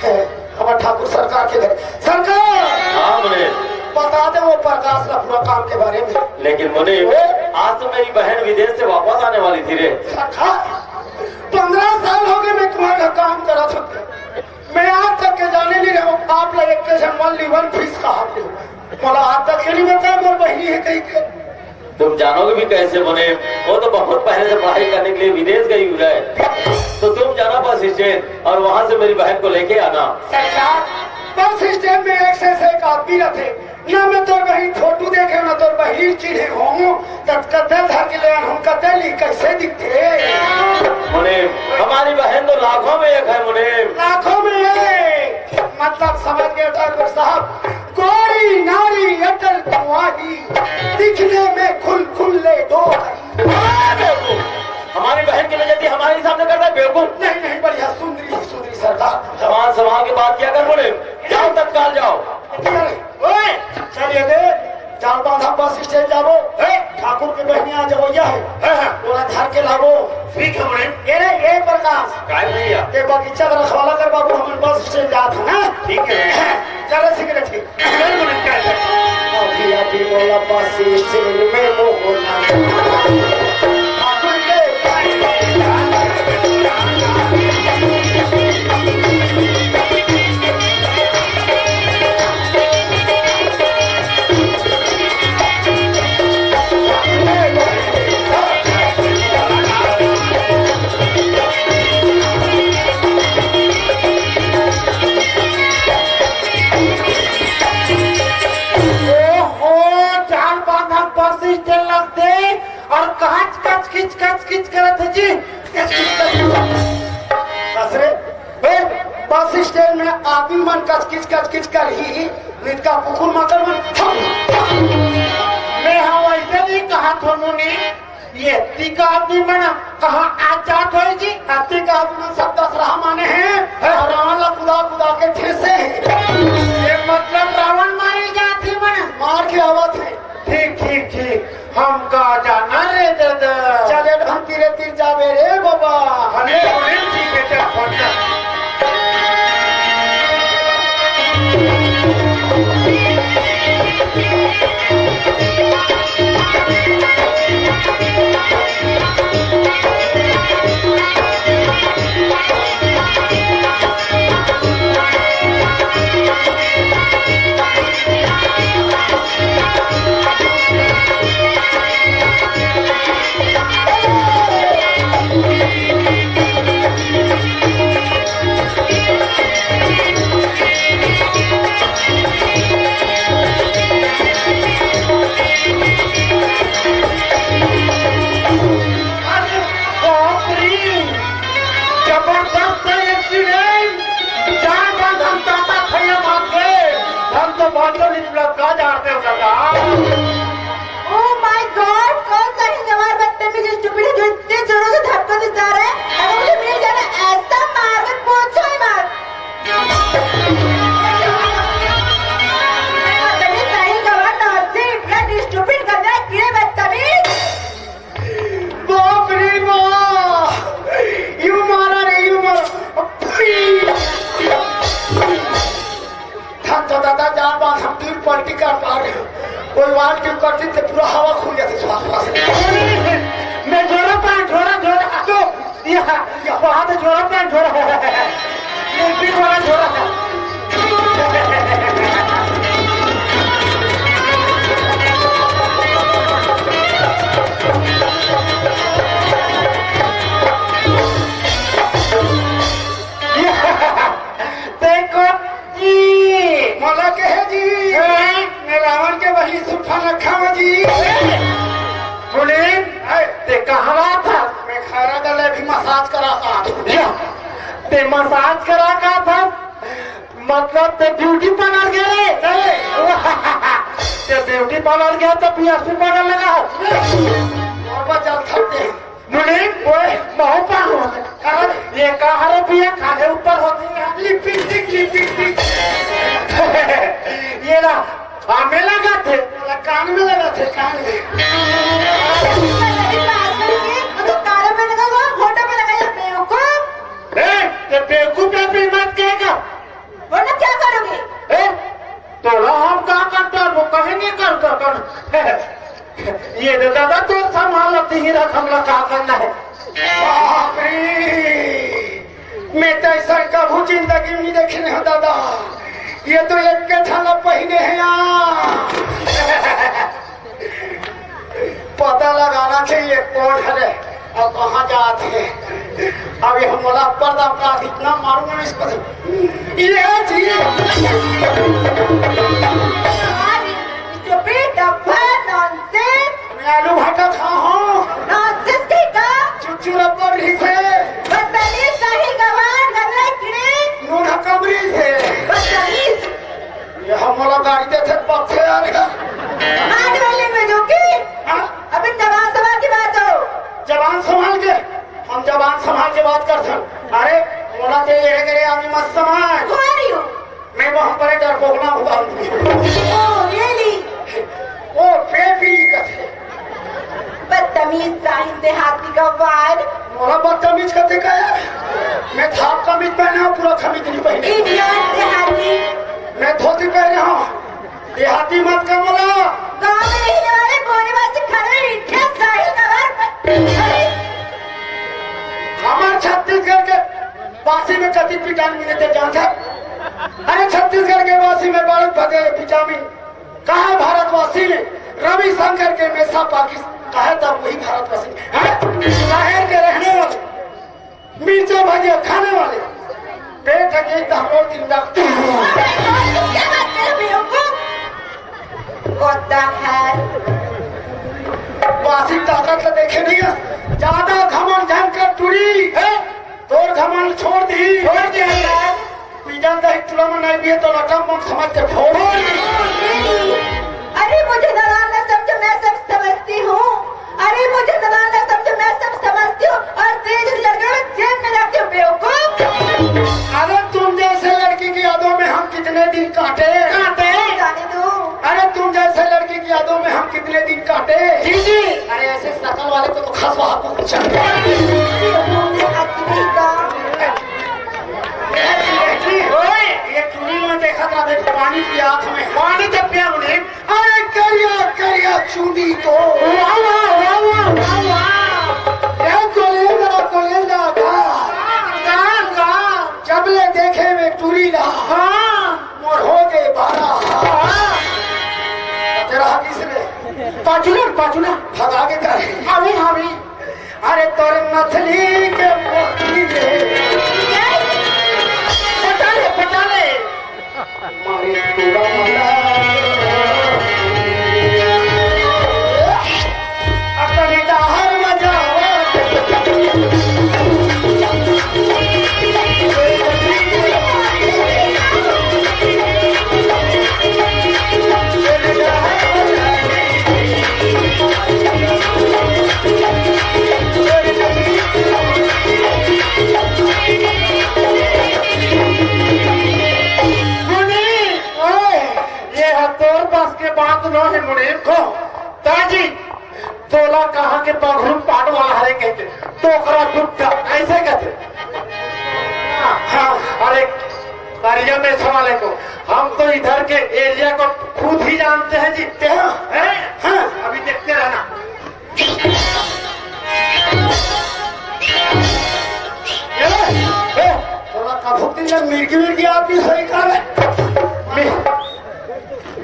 हे, हमर ठाकुर सरकार के घर। सरकार! हाँ, मुनीम। बता दे वो प्रकाश ला पूरा काम के बारे में। लेकिन मुनीम, ओ? आज तो मेरी बहन विदेश से वापस आने वाली थी रे। सरकार, पन्द्रह साल हो गए मैं तुम्हारा काम करा था। मैं आज तक के जाने नहीं रहा हूँ, आप लोग एक के जन्म ली वन फीस कहा थे। बोला, आज तक के नहीं बता, मेरी बहनी है कहीं के। तुम जानोगे भी कैसे मुनीम? वो तो बहुत पहले से पढ़ाई करने के लिए विदेश गई हुई है। तो तुम जाना बस स्टैंड और वहां से मेरी बहन को लेके आना। सरकार, बस स्टैंड में एक से एक आदमी रहते, ना मैं तोर बहिन फोटो देखे, ना तोर बहिन चिन्हे हों, तब कते धर के ले आन, हम कते ली, कैसे दिखते? मुनीम, हमारी बहन तो लाखों में एक है मुनीम। लाखों में एक? मतलब समझ गए ठाकुर साहब, गोरी नारी अटल कुंवारी, दिखने में खुल खुल ले दो भाई। अरे बेवकूफ, हमारी बहन के लिए जल्दी हमारे हिसाब से करता है बेवकूफ। नहीं, नहीं, बढ़िया सुंदरी ही सुंदरी सरकार। जवान सवाल के बात क्या कर बोले, जाओ तत्काल जाओ। ओए, चलिए दे, चार बांधा बस स्टैंड जाबो। ए? ठाकुर के बहिनी आ जाबो, यह है। हाँ, हाँ। ओला धर के लाबो। ठीक है, मुनीम। ये रे, ये प्रकाश। काय भैया? ये बगीचा का रखवाला कर बाबू, हम बस स्टैंड जात है ना। ठीक है। चलो, सिगरेट। चल, मुनीम, चल, चल। अभी, अभी बोला बस स्टैंड में वो बोला। ठाकुर के बस स्टैंड लगथे अउ कच कच किच कच किच करत हे जी। कस रे, बे, बस स्टैंड में आदमी मन कच किच कच किच करही, नितका कुकुर माकर मन थम थम। मैं हा वैसे नहीं कहा थो मुनि, ये तीका आदमी मन कहाँ आ जात होई जी? अतिक आदमी मन सब दसरहा माने हे, हैं? अउ रावण ला कुदा कुदा के ठेसे हे। ये मतलब रावण मारे जात हे मन? मार के आवत हे। ठीक, ठीक, ठीक। हमका जाना रे दादा। चले ढंग तीरे तीर जाबे रे बाबा। अरे, अरे, ठीक है, चल, पहुंच जा। अरे बाप रे, जबरदस्त एक्सीडेंट। जान बंद हम ताता खैया भाग गए। हम तो बाटो नहीं तुला का जानते हो दादा। Oh my God, कौन सा ही जवान बदतमीज stupid है जो इतने जोरों से धक्का दे जा रहा है? अगर मुझे मिल गया ना ऐसा मार, मैं पूछो ही मत। बदतमीज नहीं, गवार नौसिफ, bloody stupid, गंदा, कीड़े बदतमीज। बाप रे बाप, यू मारा रे, यू मारा। धन तो दादा, जान बात हम तीन पलटी कर पा रहे हो। कोई वाल क्यों करती तो पूरा हवा खुल जाती श्वास श्वास। मैं जोरा पाए, जोरा, जोरा। तो ये, ये बात जोरा पाए, जोरा। ये भी जोरा, जोरा। देखो जी। मोला कहे जी। हैं? मैं रावण के वही सुफा रखा हूँ जी। मुनीम, हैं? ते कहाँ था? मैं खैरा दले भी मसाज करा था। या, ते मसाज करा का था? मतलब ते ब्यूटी पार्लर गए रे? नहीं। ते ब्यूटी पार्लर गया तो ब्यूटी पार्लर लगा हो? बाबा जल सकते हैं। मुनीम, ओए, बहुत पागल होते। हाँ। ये कहा रे भैया, काहे ऊपर होते हैं? Lipstick, lipstick. ये ना, हमें लगा थे। कान में लगा थे, कान में। अरे बात करेंगे, वो तो काले में लगा हुआ, फोटो में लगा ये बेवकूफ। ए, ये बेवकूफ है, फिर मत कहेगा। वरना क्या करोगे? ए, तोला हम का करता, वो कहीं नहीं कर, कर, कर। ये दे दादा, तो संभाल, अब ही रख, हमला का करना है। बाप रे, मैं तो ऐसा कभू जिंदगी में नहीं देखे नहीं हो दादा। ये तो एक के थाला पहिने हैं यार। पता लगाना चाहिए कौन है रे, अब कहाँ जात है। अब ये हम मोला अब्बर दा अपराध इतना मारूंगा मैं इसको। ये जी। Stupid, अब्बर, nonsense। मैं आलू भाटा खा हूँ। Nonsense कहीं का? चुचुर अब्बर ही से। बदतमीज, साहिल गवार, गंदे कीड़े। नून हकमरी से। बदतमीज। ये हम वाला गाड़ी देथे पथे यार। आज वाले में जो कि हाँ? अभी जबान संभाल के बात करो। जबान संभाल के, हम जबान संभाल के बात करथन। अरे, मोला ते ये करे आदमी मत समझ। Who are you? मैं बहुत बड़े डरपोकना हूँ बाबू। Oh, really? ओ, बेबी कथे। बदतमीज साहिल देहाती गवार। मोला बदतमीज कथे का यार? मैं थाप कमीज पहने हूँ, पूरा कमीज नहीं पहने। Idiot देहाती। मैं धोती पहने हूँ। देहाती मत का मोला। गांव में रहने वाले बोने वाले खड़े इतने साहिल गवार। अरे! हमार छत्तीसगढ़ के वासी में कति विटामिन मिले ते जानत हस? अरे छत्तीसगढ़ के वासी में बड़े भगे विटामिन। कहा भारतवासी ने रविशंकर के मेसा पाकिस-, कहा था वही भारतवासी। हैं? शहर के रहने वाले मिर्चा भजिया खाने वाले, पेट के दहरोड़ दिन का। क्या बात कर रहे हो? What the hell? आशिक ताकत ला देखे नहीं है। ज्यादा घमंड झन कर टूरी। हैं? तोर घमंड छोड़ दी। छोड़ दे। पीजल दही तुला में नहीं पिए तो लटम मन समझ के फोड़। अरे मुझे नादान न समझो, मैं सब समझती हूँ। अरे मुझे नादान न समझो, मैं सब समझती हूँ। और तेज लड़के में जेब में रखती हूँ, बेवकूफ। अरे तुम जैसे लड़की की यादों में हम कितने दिन काटे। काटे। जाने दो। अरे तुम जैसे लड़की की यादों में हम कितने दिन काटे। जी, जी। अरे ऐसे शकल वाले को तो खस वहां को कुछ। ये टूरी में देखा था, देख, पानी की आंख में। पानी जब पिया मुनीम। अरे करिया, करिया चूंदी को। वाह, वाह, वाह, वाह, वाह, वाह। ए कोलेंदा, कोलेंदा, गा। गा, गा। जब ले देखे में टूरी रहा। हाँ। मोर हो गए बारह। हाँ। तेरा हक इसने। पाचुला, पाचुला। भगा के कर। अभी, अभी। अरे तोर नथली के मोती रे। पटा ले, पटा ले। मारे तोरा मला। अपनी डाहर मजावा। मुनीम, ओए, ये ह तोर बस के बात नो हे मुनीम। को? ताजी, तोला कहा के बघरू पाट वाला हरे कहते, टोकरा टुट्टा, ऐसे कहते। हाँ, हाँ, अरे, अरे, ये मैं सवाल है को, हम तो इधर के एरिया को खुद ही जानते हैं जी। क्या? हैं? हाँ। अभी देखते रहना। ए, ए, तोला कभू दिन ले मिर्गी, मिर्गी आती सही का रे? मि-,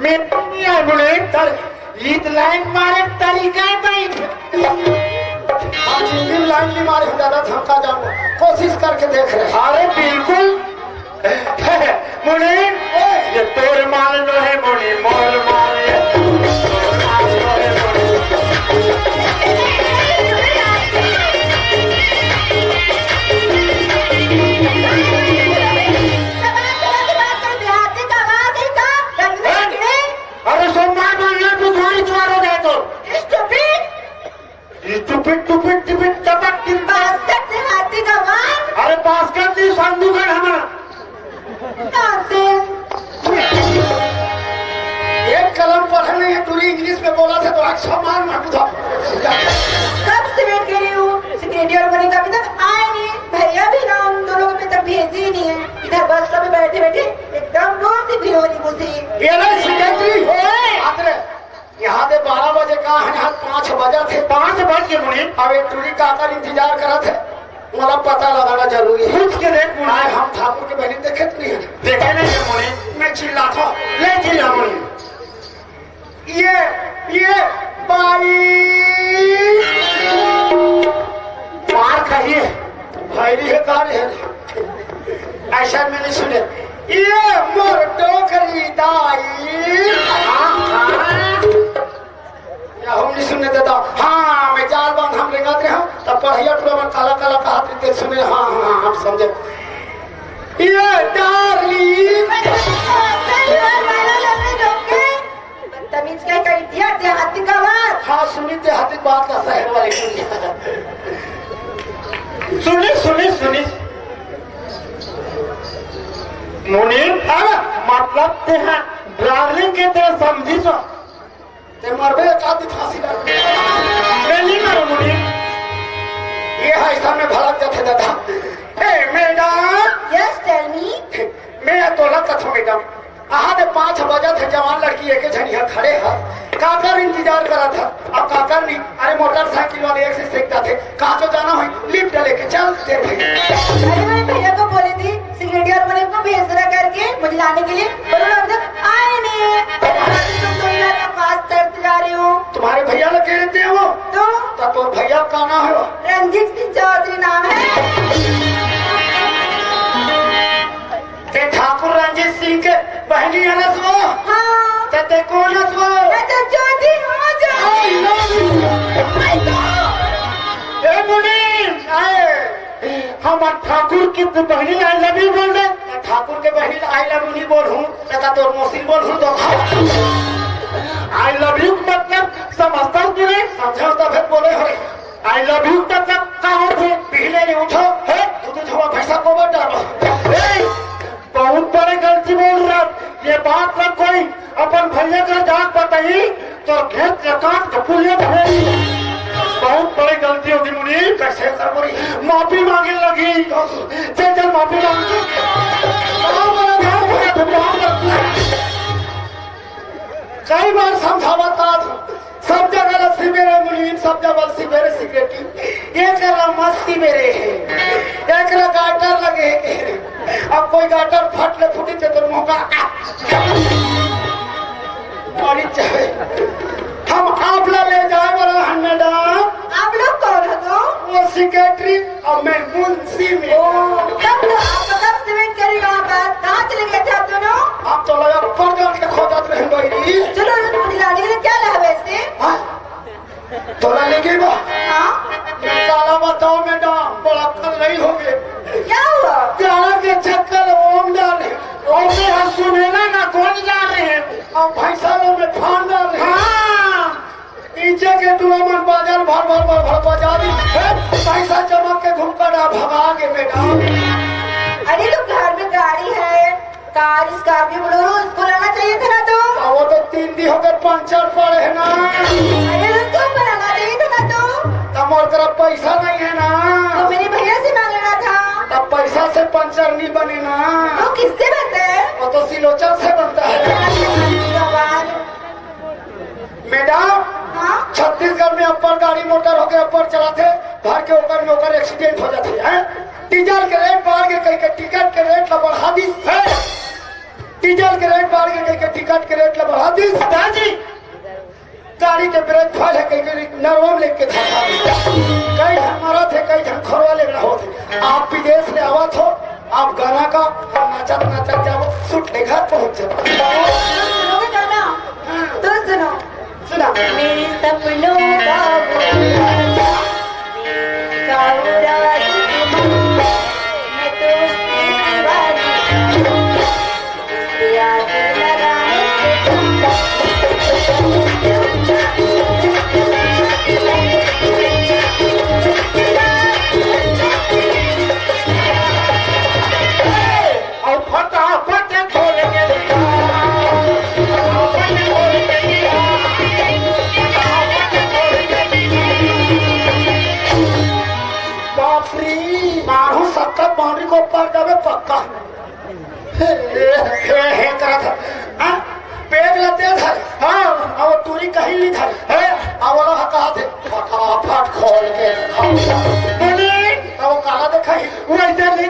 मिर्गी नहीं आए बोले, तर, ईद लाइन मारे तरीका है भाई। आज ईद लाइन नहीं मारे, हम ज्यादा धमका जाऊंगा। कोशिश करके देख रहे हैं। अरे बिल्कुल। मुनीम, ये तोर माल नो हे मुनीम, मोर माल हे। तोर माल नो हे मुनीम। अरे सोमवार मान लो, तू थोड़ी चुआर हो जाए तो। Stupid। ये टुपिट, टुपिट, टिपिट, टपक, टिप। बास्केट देहाती गंवार। अरे बास्केट नहीं, संदूक है हमारा। Nonsense। एक कलम पढ़े नहीं है, टूरी इंग्लिश में बोला था तो अक्षर मान मत बुझा। कब से वेट कर रही हूँ, सेक्रेटरी और मनीष अभी तक आए नहीं। भैया भी ना उन दोनों को अभी तक भेजे ही नहीं है। इधर बस में बैठे बैठे एकदम रोज ही भिड़ोनी बुझी। ये ले सेक्रेटरी। ओए! आत रे। यहाँ दे बारह बजे का है, यहाँ पाँच बजा थे। पाँच बज के मुनीम। अब एक टूरी काकर इंतजार करत है, मोला पता लगाना जरूरी है। पूछ के देख मुनीम। आए हम ठाकुर के बहनी देखे तो नहीं है? देखे नहीं है मुनीम। मैं चिल्ला था। ले चिल्ला मुनीम। ये, ये बाई। मार खाइए। भाई है, कार है। ऐसा मैंने सुने, ये मोर डोकरी दाई। हाँ, हाँ। या हम नहीं सुनने देता। हाँ, मैं जाल बांध हम लेंगा तेरे हम, तब पढ़िया टूरा में काला काला कहा तेरे सुने। हाँ, हाँ, हाँ, हम समझे। ये डार्लिंग। बदतमीज क्या कर दिया देहाती का बात। हाँ, सुनी देहाती बात का शहर वाले सुन लिया। सुनी, सुनी, सुनी। मुनीम, हाँ। मतलब तेहा डार्लिंग के तेरा समझी सो। ते मरबे का दी फांसी लग। मैं नहीं मरूं मुनीम। ये है ऐसा में भड़क जाते दादा। ए मैडम। Yes, tell me। मैं तोला कथो मैडम। आहा दे पाँच बजत हे, जवान लड़की एके झन इहाँ खड़े हे, काकर इंतजार करत हे, अब काकर नी, अरे मोटरसाइकिल वाले एक से सेकता थे, कहाँ तो जाना हो, लिफ्ट लेके चल दे थे। अरे मैं भैया को बोली थी, सिगरेट और मनीम को भेज रहा करके मुझे लाने के लिए, पर वो अभी तक आए नहीं है। आज तुम दोनों मेरे पास तड़प जा रहे हो। तुम्हारे भैया लोग कह देते हैं वो। तो? तो तोर भैया का नाम है वो? रंजीत सिंह चौधरी नाम है। ते ठाकुर रंजीत सिंह के बहनी हनस वो? हाँ। ते, ते कौन हस वो? मैं तो ज्योति हूँ, ज्योति। I love you। हमर ठाकुर के बहिनी ला I love you बोल दे। त ठाकुर के बहिनी ला I love you नहीं बोलहूँ, त का तोर मौसी बोलहूँ तो? I love you मतलब समझता हूँ कि नहीं? समझा तभे बोले हो। I love you मतलब का होथे? पहले नहीं उठो, हे, तू तो झोला भैंसा को मत डालो। ए, बहुत बड़े गलती बोल रहा। ये बात ना कोई अपन भैया का जाके बताई, तो खेत के काट के पुलिया भेजी। बहुत बड़ी गलती होगी मुनीर। कैसे कर बोली? माफी मांगे लगी। चल, चल, माफी मांग। कई बार समझावत आज, सब जगह लस्सी मेरे मुनीम, सब जगह लस्सी मेरे सिगरेटी। ये कर मस्ती मेरे है, एक गाटर लगे है। अब कोई गाटर फट ले फूटी ते तोर मुंह का बड़ी चाहे। हम आप ला ले जाए वाला हन मैडम। आप लोग कौन हो तो? वो सेक्रेटरी और मैं मुंशी में। ओ, तब तो आप कब सीमेंट करी वहाँ पर? कहाँ चले गए थे आप दोनों? आप तो लगा पकड़ के खोजत रहे बहिनी। चलो, दिलाने के लिए क्या लावे से? हाँ? तोला लेके बा? हाँ? काला बताओ मैडम, बड़ा कल नहीं हो गए। क्या हुआ? प्यारा के चक्कर ओम डाले। ओम से हम सुने ना, ना कौन जा रहे हैं? अब भैंसा लोग में फान डाले। हाँ। नीचे के टूरा मन बाजार भर भर भर भर बाजारी। हे, पैसा जमा के घुमका डा भगा के मैडम। अरे तो घर में गाड़ी है, कार, स्कॉर्पियो, बोलेरो, उसको लाना चाहिए था ना तो। अब वो तो तीन दिन हो गए पंचर पड़े है ना। अरे तो उसको ऊपर लाना चाहिए था ना तो। तब मोर तरफ पैसा नहीं है ना। तो मेरे भैया से मांग लेना था। तब पैसा से पंचर नहीं बने ना। तो किससे बनते हैं? वो तो सिलोचन से बनता है। भगवान। मैडम, हाँ? छत्तीसगढ़ में अब्बड़ गाड़ी मोटर हो गए, अब्बड़ चलाथे, भर के ओकर में ओकर एक्सीडेंट हो जाथे, हैं? डीजल के रेट बढ़ के कहीं के टिकट के रेट ला बढ़ा दिस, हैं? डीजल के रेट बढ़ के कहीं के टिकट के रेट ला बढ़ा दिस। दाजी, गाड़ी के ब्रेक फेल है, कहीं के नरवम लेके धसा दिस। कई झन मरत हे, कई झन खोरवा ले रहा होथे। आप विदेश ले आवत हो, आप गाना का, हम नाचत नाचत जाबो, सुट ले घर पहुंच जाबो। सुनोगे गाना? हाँ। तो सुनो। सुना। मेरे सपनों का वो, मेरे का वो राजकुमार, मैं तो उसकी दीवानी, उससे आग लगाने और फटाफट खोल के दिखा, फटाफट खोल के दिखा, फटाफट खोल के दिखा। बाप रे, मारू सबका बाउंड्री को पार जावे पक्का। हे, हे, हे, करत हे। हाँ? बैग ला दे धर। हाँ। अब टूरी कहीं ली धर। हाँ। अब वाला हका दे। फटाफट खोल के दिखा। बोले। अब वो काला देखा ही। वो ऐसे नहीं।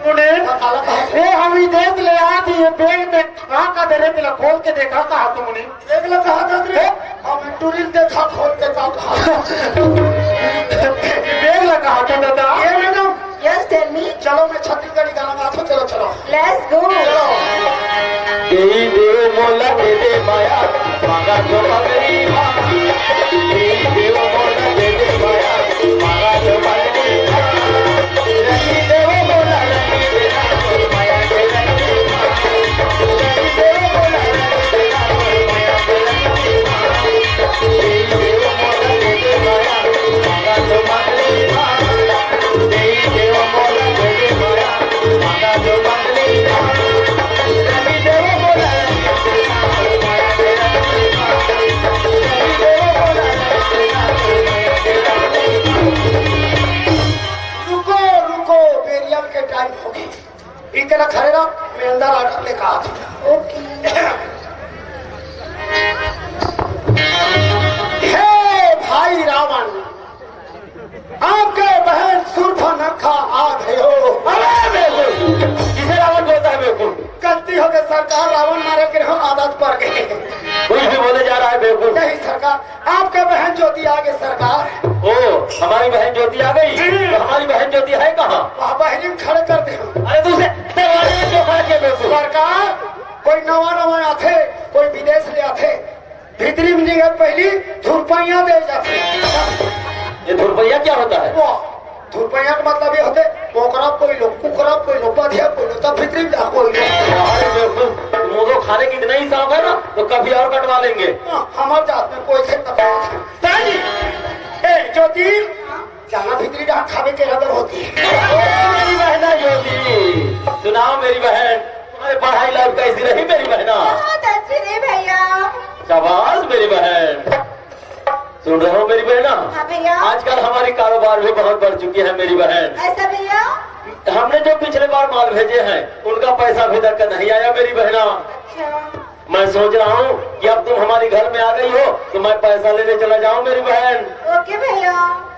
बोले। हाँ, काला कहा। ए, हम ही देख ले आज ये बैग में का का दे रहे, तेला खोल के देखा कहा तुमने। बैग ला कहा था रे? हैं? हम टूरी देखा खोल के का कहा। बैग ला कहा था दादा? ये मैडम। Yes, tell me. चलो, मैं छत्तीसगढ़ी गाना गाता हूँ, चलो, चलो। Let's go. चलो। दे दे मोला, दे दे माया, मांगा तो पगड़ी माँ। दे दे मोला, दे दे माया, मांगा तो पगड़ी माँ। रंगी दे मोला, रंगी दे ना, माया के रंगी माँ। रंगी दे मोला, रंगी दे ना, माया के रंगी माँ। दे दे मोला, दे दे माया, मांगा तो पगड़ी माँ। रुको, रुको, बेरियल के टाइम हो गई। इतना खड़े रहो, मैं अंदर ऑर्डर लेकर आती हूँ। ओके। हे भाई रावण, आपके बहन सूर्पनखा आ गयो। अरे बेवकूफ, किसे रावण बोलता है बेवकूफ? गलती हो गई सरकार, रावण मारे के हो आदत पड़ गई। कुछ भी बोले जा रहा है बेवकूफ। नहीं सरकार, आपके बहन ज्योति आ गई सरकार। ओ, हमारी बहन ज्योति आ गई? हम्म। तो हमारी बहन ज्योति है कहाँ? वहाँ बहरी में खड़े कर दे। अरे दूसरे दरवाजे में क्यों खड़े किए बेवकूफ? सरकार, कोई नवा नवा आथे, कोई विदेश ले आथे, भीतरी में निकल पहली धुरपैया दे जाथे। ये धुरपैया क्या होता है? वो धुरपैया का मतलब ये होते, कोकरा कोई लो, कुकरा कोई लो, बधिया कोई लो, तब भीतरी में जा कोई लो। अरे बेवकूफ, तुम वो खाने की इतना ही शौक है ना, तो कभी और कटवा लेंगे। हाँ, हमारे जात में कोई खेत ना। ताई, ए, ज्योति, जाना भीतरी जहाँ खावे के रबर होती है। ओ, मेरी बहना ज्योति, सुनाओ मेरी बहन, तुम्हारे पढ़ाई लाइफ कैसी रही मेरी बहना? बहुत अच्छी रही भैया। शाबाश मेरी बहन। सुन रहे हो मेरी बहना? हाँ भैया। आजकल हमारी कारोबार भी बहुत बढ़ चुकी है मेरी बहन। ऐसा भैया? हमने जो पिछले बार माल भेजे हैं, उनका पैसा अभी तक का नहीं आया मेरी बहना। अच्छा। मैं सोच रहा हूँ कि अब तुम हमारे घर में आ गई हो, तो मैं पैसा लेने चला जाऊँ मेरी बहन। ओके भैया।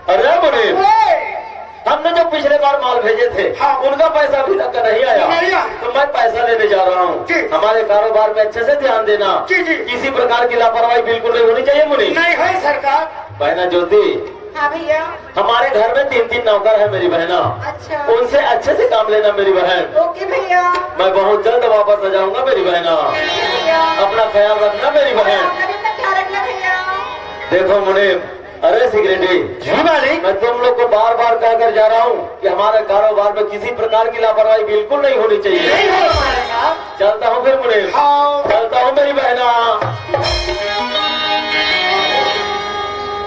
अरे मुनीम, ओए। हमने जो पिछले बार माल भेजे थे, हाँ। उनका पैसा अभी तक का नहीं आया। नहीं आया। तो मैं पैसा लेने जा रहा हूँ। जी। हमारे कारोबार में अच्छे से ध्यान देना। जी, जी। किसी प्रकार की लापरवाही बिल्कुल नहीं होनी चाहिए मुनीम। नहीं है सरकार। बहना ज्योति, हाँ भैया। हमारे घर में तीन तीन नौकर है मेरी बहना। अच्छा। उनसे अच्छे से काम लेना मेरी बहन। ओके भैया। मैं बहुत जल्द वापस आ जाऊंगा मेरी बहना। ओके भैया। अपना ख्याल रखना मेरी बहन। आपका भी अपना ख्याल रखना भैया। देखो मुनीम, अरे सिगरेटी, जी मालिक। मैं तुम लोग को बार बार कहकर जा रहा हूँ कि हमारे कारोबार में किसी प्रकार की लापरवाही बिल्कुल नहीं होनी चाहिए। नहीं हो पाएगा। चलता हूँ फिर मुनीम। हाँ। चलता हूँ मेरी बहना।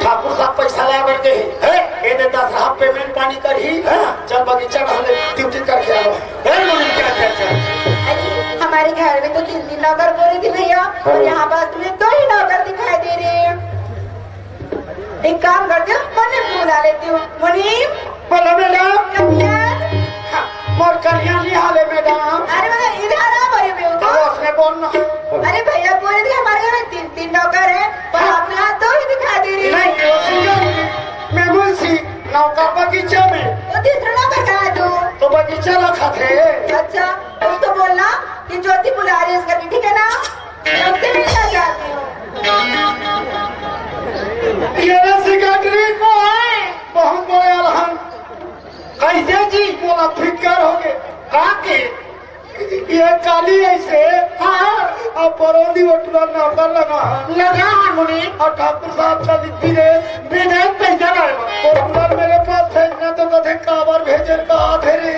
ठाकुर साहब पैसा लाए बर गए। हैं? ये दे दस साहब पेमेंट पानी करही। हाँ। चल बगीचा में हमें ड्यूटी करके आओ। हैं मुनीम, क्या, क्या, क्या? अरे, हमारे घर में तो तीन तीन नौकर बोले थे भैया, और हाँ। यहाँ पास तुम्हें दो ही नौकर दिखाई दे रहे हैं। एक काम करती हूँ, मुनीम को बुला लेती हूँ। मुनीम। बोलो मैडम। कल्याण। हाँ, मोर कल्याण नहीं हाले मैडम। अरे मगर इधर आ, बड़े बेवकूफ। तो उसने बोलना। अरे भैया, बोले थे हमारे घर में तीन तीन नौकर है, पर हाँ। आपने यहाँ दो ही दिखा दे रही है। नहीं, वो सीनियर में, मैं मुंशी, नौकर बगीचा में। तो तीसरा नौकर कहाँ है तू? तो बगीचा रखा थे। अच्छा, उसको बोलना कि ज्योति बुला रही है उसका, ठीक है ना? मैं उससे मिलना चाहती हूँ। ये ना सेक्रेटरी को है, बहुत बड़े अलहन। कैसे जी? बोला फिकर हो गए। कहाँ के? ये काली ऐसे। हाँ। अब बरौनी वटुला नौकर लगा है। लगा है मुनीम। और ठाकुर साहब का विदेश। विदेश पैसा लाए बा। वटुला मेरे पास भेजना तो कथे काबर भेजे कहा थे रे।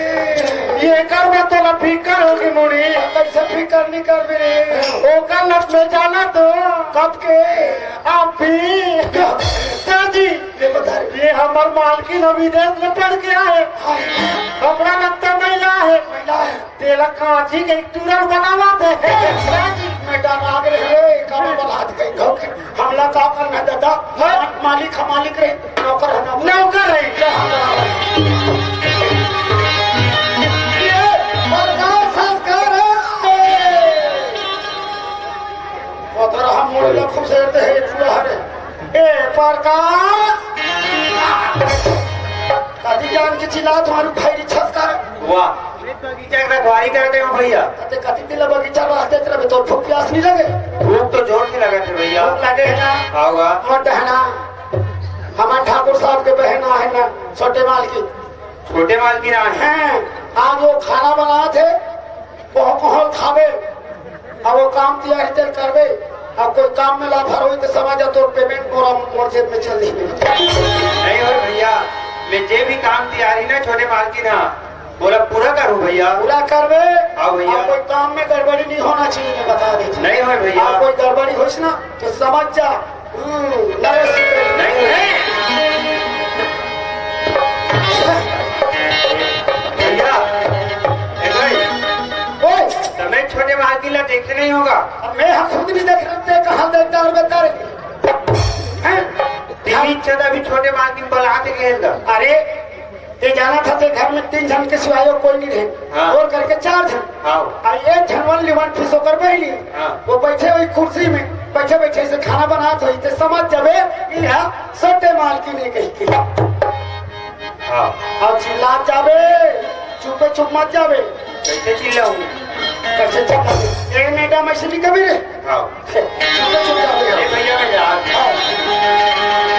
ये कर मैं तो ना फिकर होगी मुनीम। कैसे फिकर नहीं कर मेरे? ओकर लत में जाना तो। कब के? आप भी। क्या? जी। ये बता रहे। ये हमार मालकिन ह विदेश में पढ़ के आए। हाँ। कपड़ा लत्ता मैला है। मैला है। तेला कांची के एक टूरल बनावा थे। जी। मैं डरा गए रे, कब बलात गई धोखे। हमला का करना दादा? हाँ। मालिक हम मालिक रहे, नौकर है ना। नौकर रहे। ये बर्दाश्त संस्कार है। वो तो हम मोड़ ला खुश रहते हैं, पूरा हरे। ए, प्रकाश! कति जान के चिल्ला तुम्हारी भैरी छस कर। वाह, बगीचा के रखवारी करते हो भैया। कते कति दिल बगीचा रहते तेरे में तो भूख प्यास नहीं लगे। भूख तो जोर से लगा थे भैया। भूख लगे है ना? आओगा। मत डहना। हमारे ठाकुर साहब के बहना है ना, छोटे माल की। छोटे माल की ना है। हैं, आज वो खाना बना थे, बहुत माहौल खावे। अब वो काम तियारी तेल करबे, अब कोई काम में लाभर होई तो समझ जा, तोर पेमेंट मोरा, मोर जेब में चल दी। नहीं हो भैया, मैं जे भी काम तियारी ना छोटे मालकिन हा, बोला पूरा करूँ भैया। पूरा करबे। हाँ भैया। अब कोई काम में गड़बड़ी नहीं होना चाहिए, मैं बता देती हूँ। नहीं हो भैया। अब कोई गड़बड़ी होइस ना तो समझ जा। हम्म, नरेश। नहीं हो। भैया, ए भाई, ओए। तमें छोटे मालकिन ला देखते नहीं होगा। अब मैं हम खुद नहीं देख रहे, ते कहाँ देखता और बता रहे? हैं? दिल्ली चला भी छोटे मालकिन बुला के गए थे। अरे, ये जाना था ते घर में तीन झन के सिवाय और कोई नहीं रहे। हाँ। बोल करके चार झन। हाँ। आ एक झन वन लिवन फिस होकर बहली। हाँ। वो बैठे हुई कुर्सी में, बैठे बैठे से खाना बनात होई, ते समझ जाबे, ये है सटे मालकिन कही के। हाँ। अब चिल्लात जाबे, चुपे चुप मत जाबे। कैसे चिल्लाऊंगी? कैसे चिल्लाऊंगी? ए मैडम, ऐसे नहीं कभी रे। हाँ। चुपे चुप जाबे। ए भैया, मैं जा। हाँ।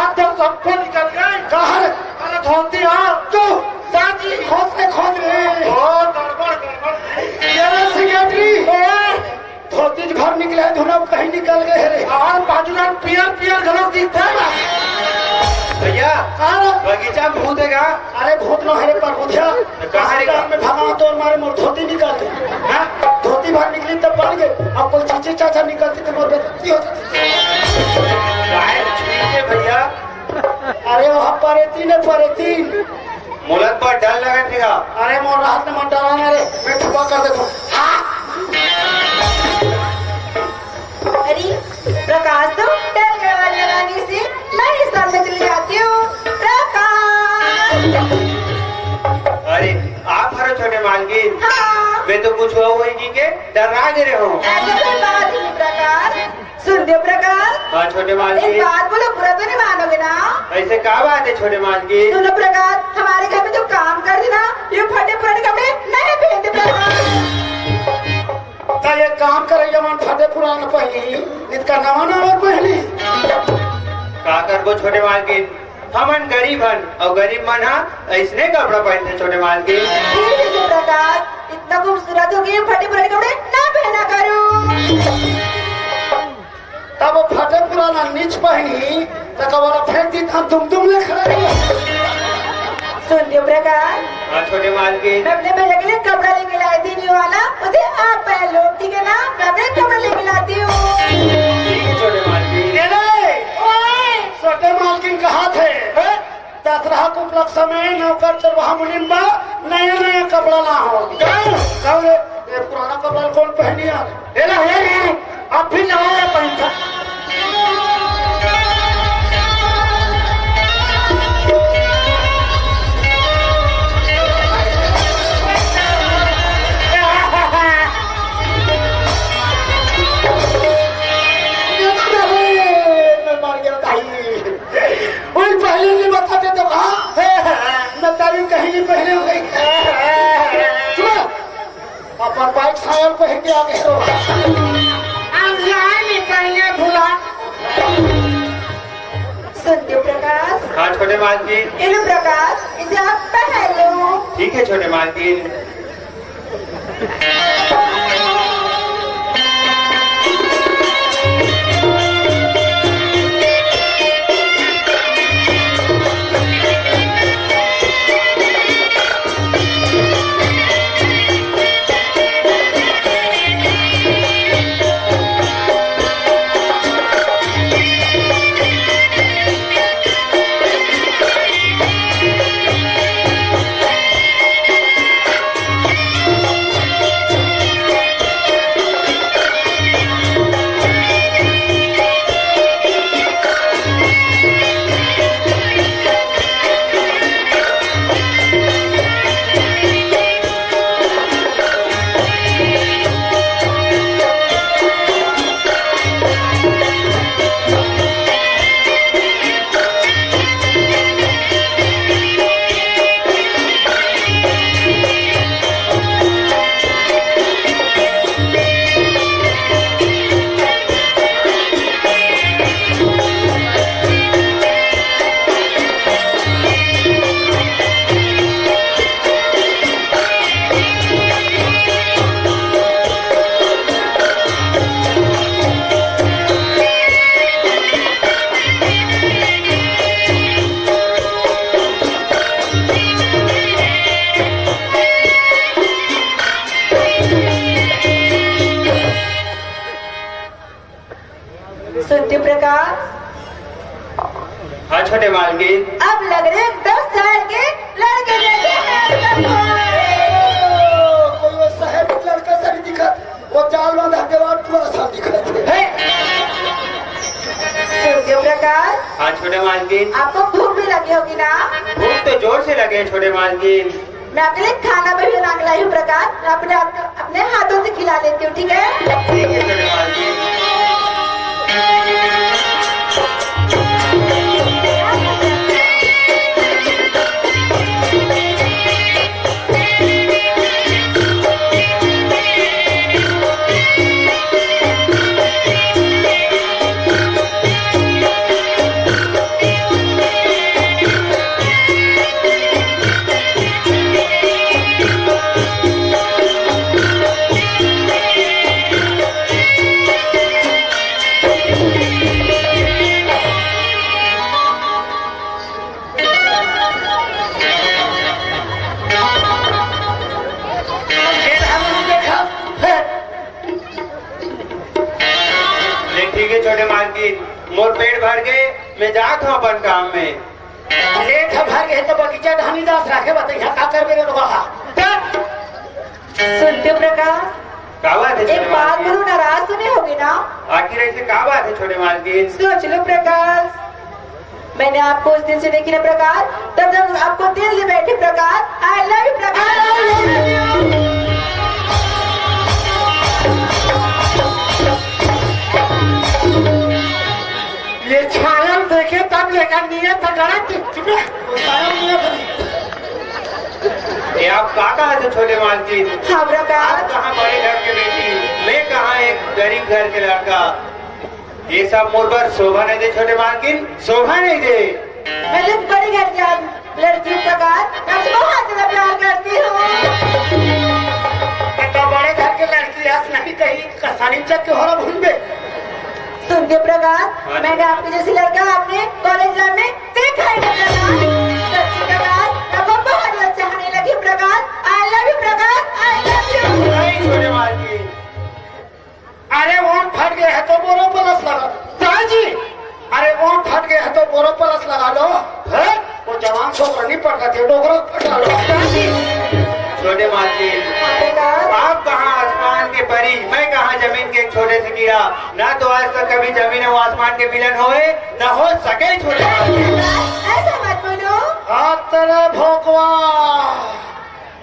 रात भर सबको निकल गए। कहाँ रे? अरे धोती, हाँ। तू साथी। खोद रे, खोद रे। ओ, गड़बड़, गड़बड़। ये रे सेक्रेटरी। ए। धोती भर निकले हे, धुन अब कहीं निकल गए रे। और बाजू डाहर पियर पियर घलो दिखथे। भैया, हाँ। बगीचा में भूत हे का? अरे भूत नोहे रे परबुधिया। तो कहाँ रे? अस्पताल में भगाओ तोर मारे मोर धोती निकल गए। हाँ? धोती भर निकली तब बन गए। अब कोई चीची चाचा निकलती तो मोर बेइज्जती हो जाती। काहे छींके भैया? अरे वो परेती ने परेती। मोला तो बड़ डर लगत हे गा। अरे मोर राहत ने मत डरा ना रे, मैं ठुआ कर देथों। हाँ। अरे प्रकाश तो डर गए वाली रानी से मैं ही सामने चली जाती हूँ। प्रकाश। अरे आप हरो छोटे मालकिन। हाँ। मैं तो कुछ हो होई के डरा गे रहे हूँ। ऐसा कोई बात नहीं प्रकाश। सुन दे प्रकाश। हाँ छोटे मालकिन। एक बात बोलो, बुरा तो नहीं मानोगे ना? ऐसे का बात हे छोटे मालकिन? सुनो प्रकाश, हमारे घर में जो काम कर देना, ये फटे पुराने कपड़े नहीं पहनते प्रकाश। तो ये काम करे जमान फटे पुराना पहनी, नित का नवा नवा पहनी। का करबो छोटे मालकिन, हमन गरीब हन अउ गरीब मन हा ऐसने कपड़ा पहनथे छोटे मालकिन। ठीक है प्रकाश, इतना खूबसूरत हो गई, फटे पुराने कपड़े ना पहना करो। तब वो फटे पुराना नीच पहनी, तो कबरा फेंक दी था, दुम दुम ले खड़े रहे। सुन लियो प्रकाश, हाँ छोटे मालकिन। मैं अपने भैया के लिए कपड़ा लेके लाई थी न्यू वाला, उसे आप पहन लो, ठीक है ना? मैं अपने कपड़े समय नौकर चरवाहा मुनिम्बा, नया नया कपड़ा ला हो। कौन? कौन ये, ये पुराना कपड़ा कौन पहनी यार? ये ला, ये ला, अब फिर नवा वाला पहन था। मैं मर गया भाई। वही पहले नहीं बताते तो कहा। मैं तारी कहीं नहीं पहले हो गई। सुनो, अपन बाइक सायल को हेंगे आगे हो। हम यहाँ निकलने भूला। सुनते हो प्रकाश? हाँ छोटे मालकिन। ये लो प्रकाश, इसे आप पहन लो। ठीक है छोटे मालकिन। सुनते हो प्रकाश? हाँ छोटे मालकिन। अब लग रहे दस साल के लड़के जैसे हैं। कोई वो शहर के लड़का सा नहीं दिखा, वो जाल बांधा के बाद पूरा सा दिखा। हे! सुनते हो प्रकाश? हाँ छोटे मालकिन। आपको भूख भी लगी होगी ना? भूख तो जोर से लगे है छोटे मालकिन। मैं आपके लिए खाना भी बना के लाई हूँ प्रकाश, अपने आप, अपने हाथों से खिला लेती हूँ, ठीक है? ठीक है छोटे मालकिन। ये ठीक है छोटे मालकिन, मोर पेट भर गए, मैं जात हूँ अपन काम में। पेट भर गए तो बगीचा धानी दास रखे, बताइए का कर मेरे लोग। सुनते हो प्रकाश? का बात है एक छोटे बात मालकिन? बोलूं, नाराज तो नहीं होगी ना? आखिर ऐसे का बात है छोटे मालकिन? सोच लो प्रकाश, मैंने आपको उस दिन से देखी ना प्रकाश, तब तक आपको दिल से बैठे प्रकाश, I love you प्रकाश। ये छाया देखे तब लेकर नियत गलत। चुप रह। ये आप का कहा थे छोटे मालकिन? हाँ, प्रकाश। आप कहाँ बड़े घर के बेटी, मैं कहाँ एक गरीब घर के लड़का। ये सब मोर बर शोभा नहीं दे छोटे मालकिन, शोभा नहीं दे। मैं तो बड़े घर की आद-, लड़की हूँ प्रकाश, मैं आपसे बहुत ज्यादा प्यार करती हूँ। ये तो बड़े घर के लड़की हस नहीं कहीं कसानी चक के हो रहा भूल बे। सुनते हो प्रकाश, हाँ जी। मैंने आपके जैसे लड़का अपने कॉलेज लाइफ में देखा ही नहीं प्रकाश। सच्ची प्रकाश, मैं आपको बहुत ज्यादा चाहने लगी प्रकाश। I love you Prakash, I love you। नहीं छोटे मालकिन। अरे ओंठ फट गए है तो बोरो प्लस लगा। दाई जी, अरे ओंठ फट गए है तो बोरो प्लस लगा लो। हैं? जवान छोकरा नहीं पटाथे, डोकरा पटा लो। छोटे मालकिन, आप कहाँ आसमान के परी, मैं कहाँ जमीन के एक छोटे से कीड़ा। ना तो आज तक कभी जमीन और आसमान के मिलन होए, ना हो सके छोटे मालकिन। ऐसा मत बोलो। हाथ तेरे भोकवा।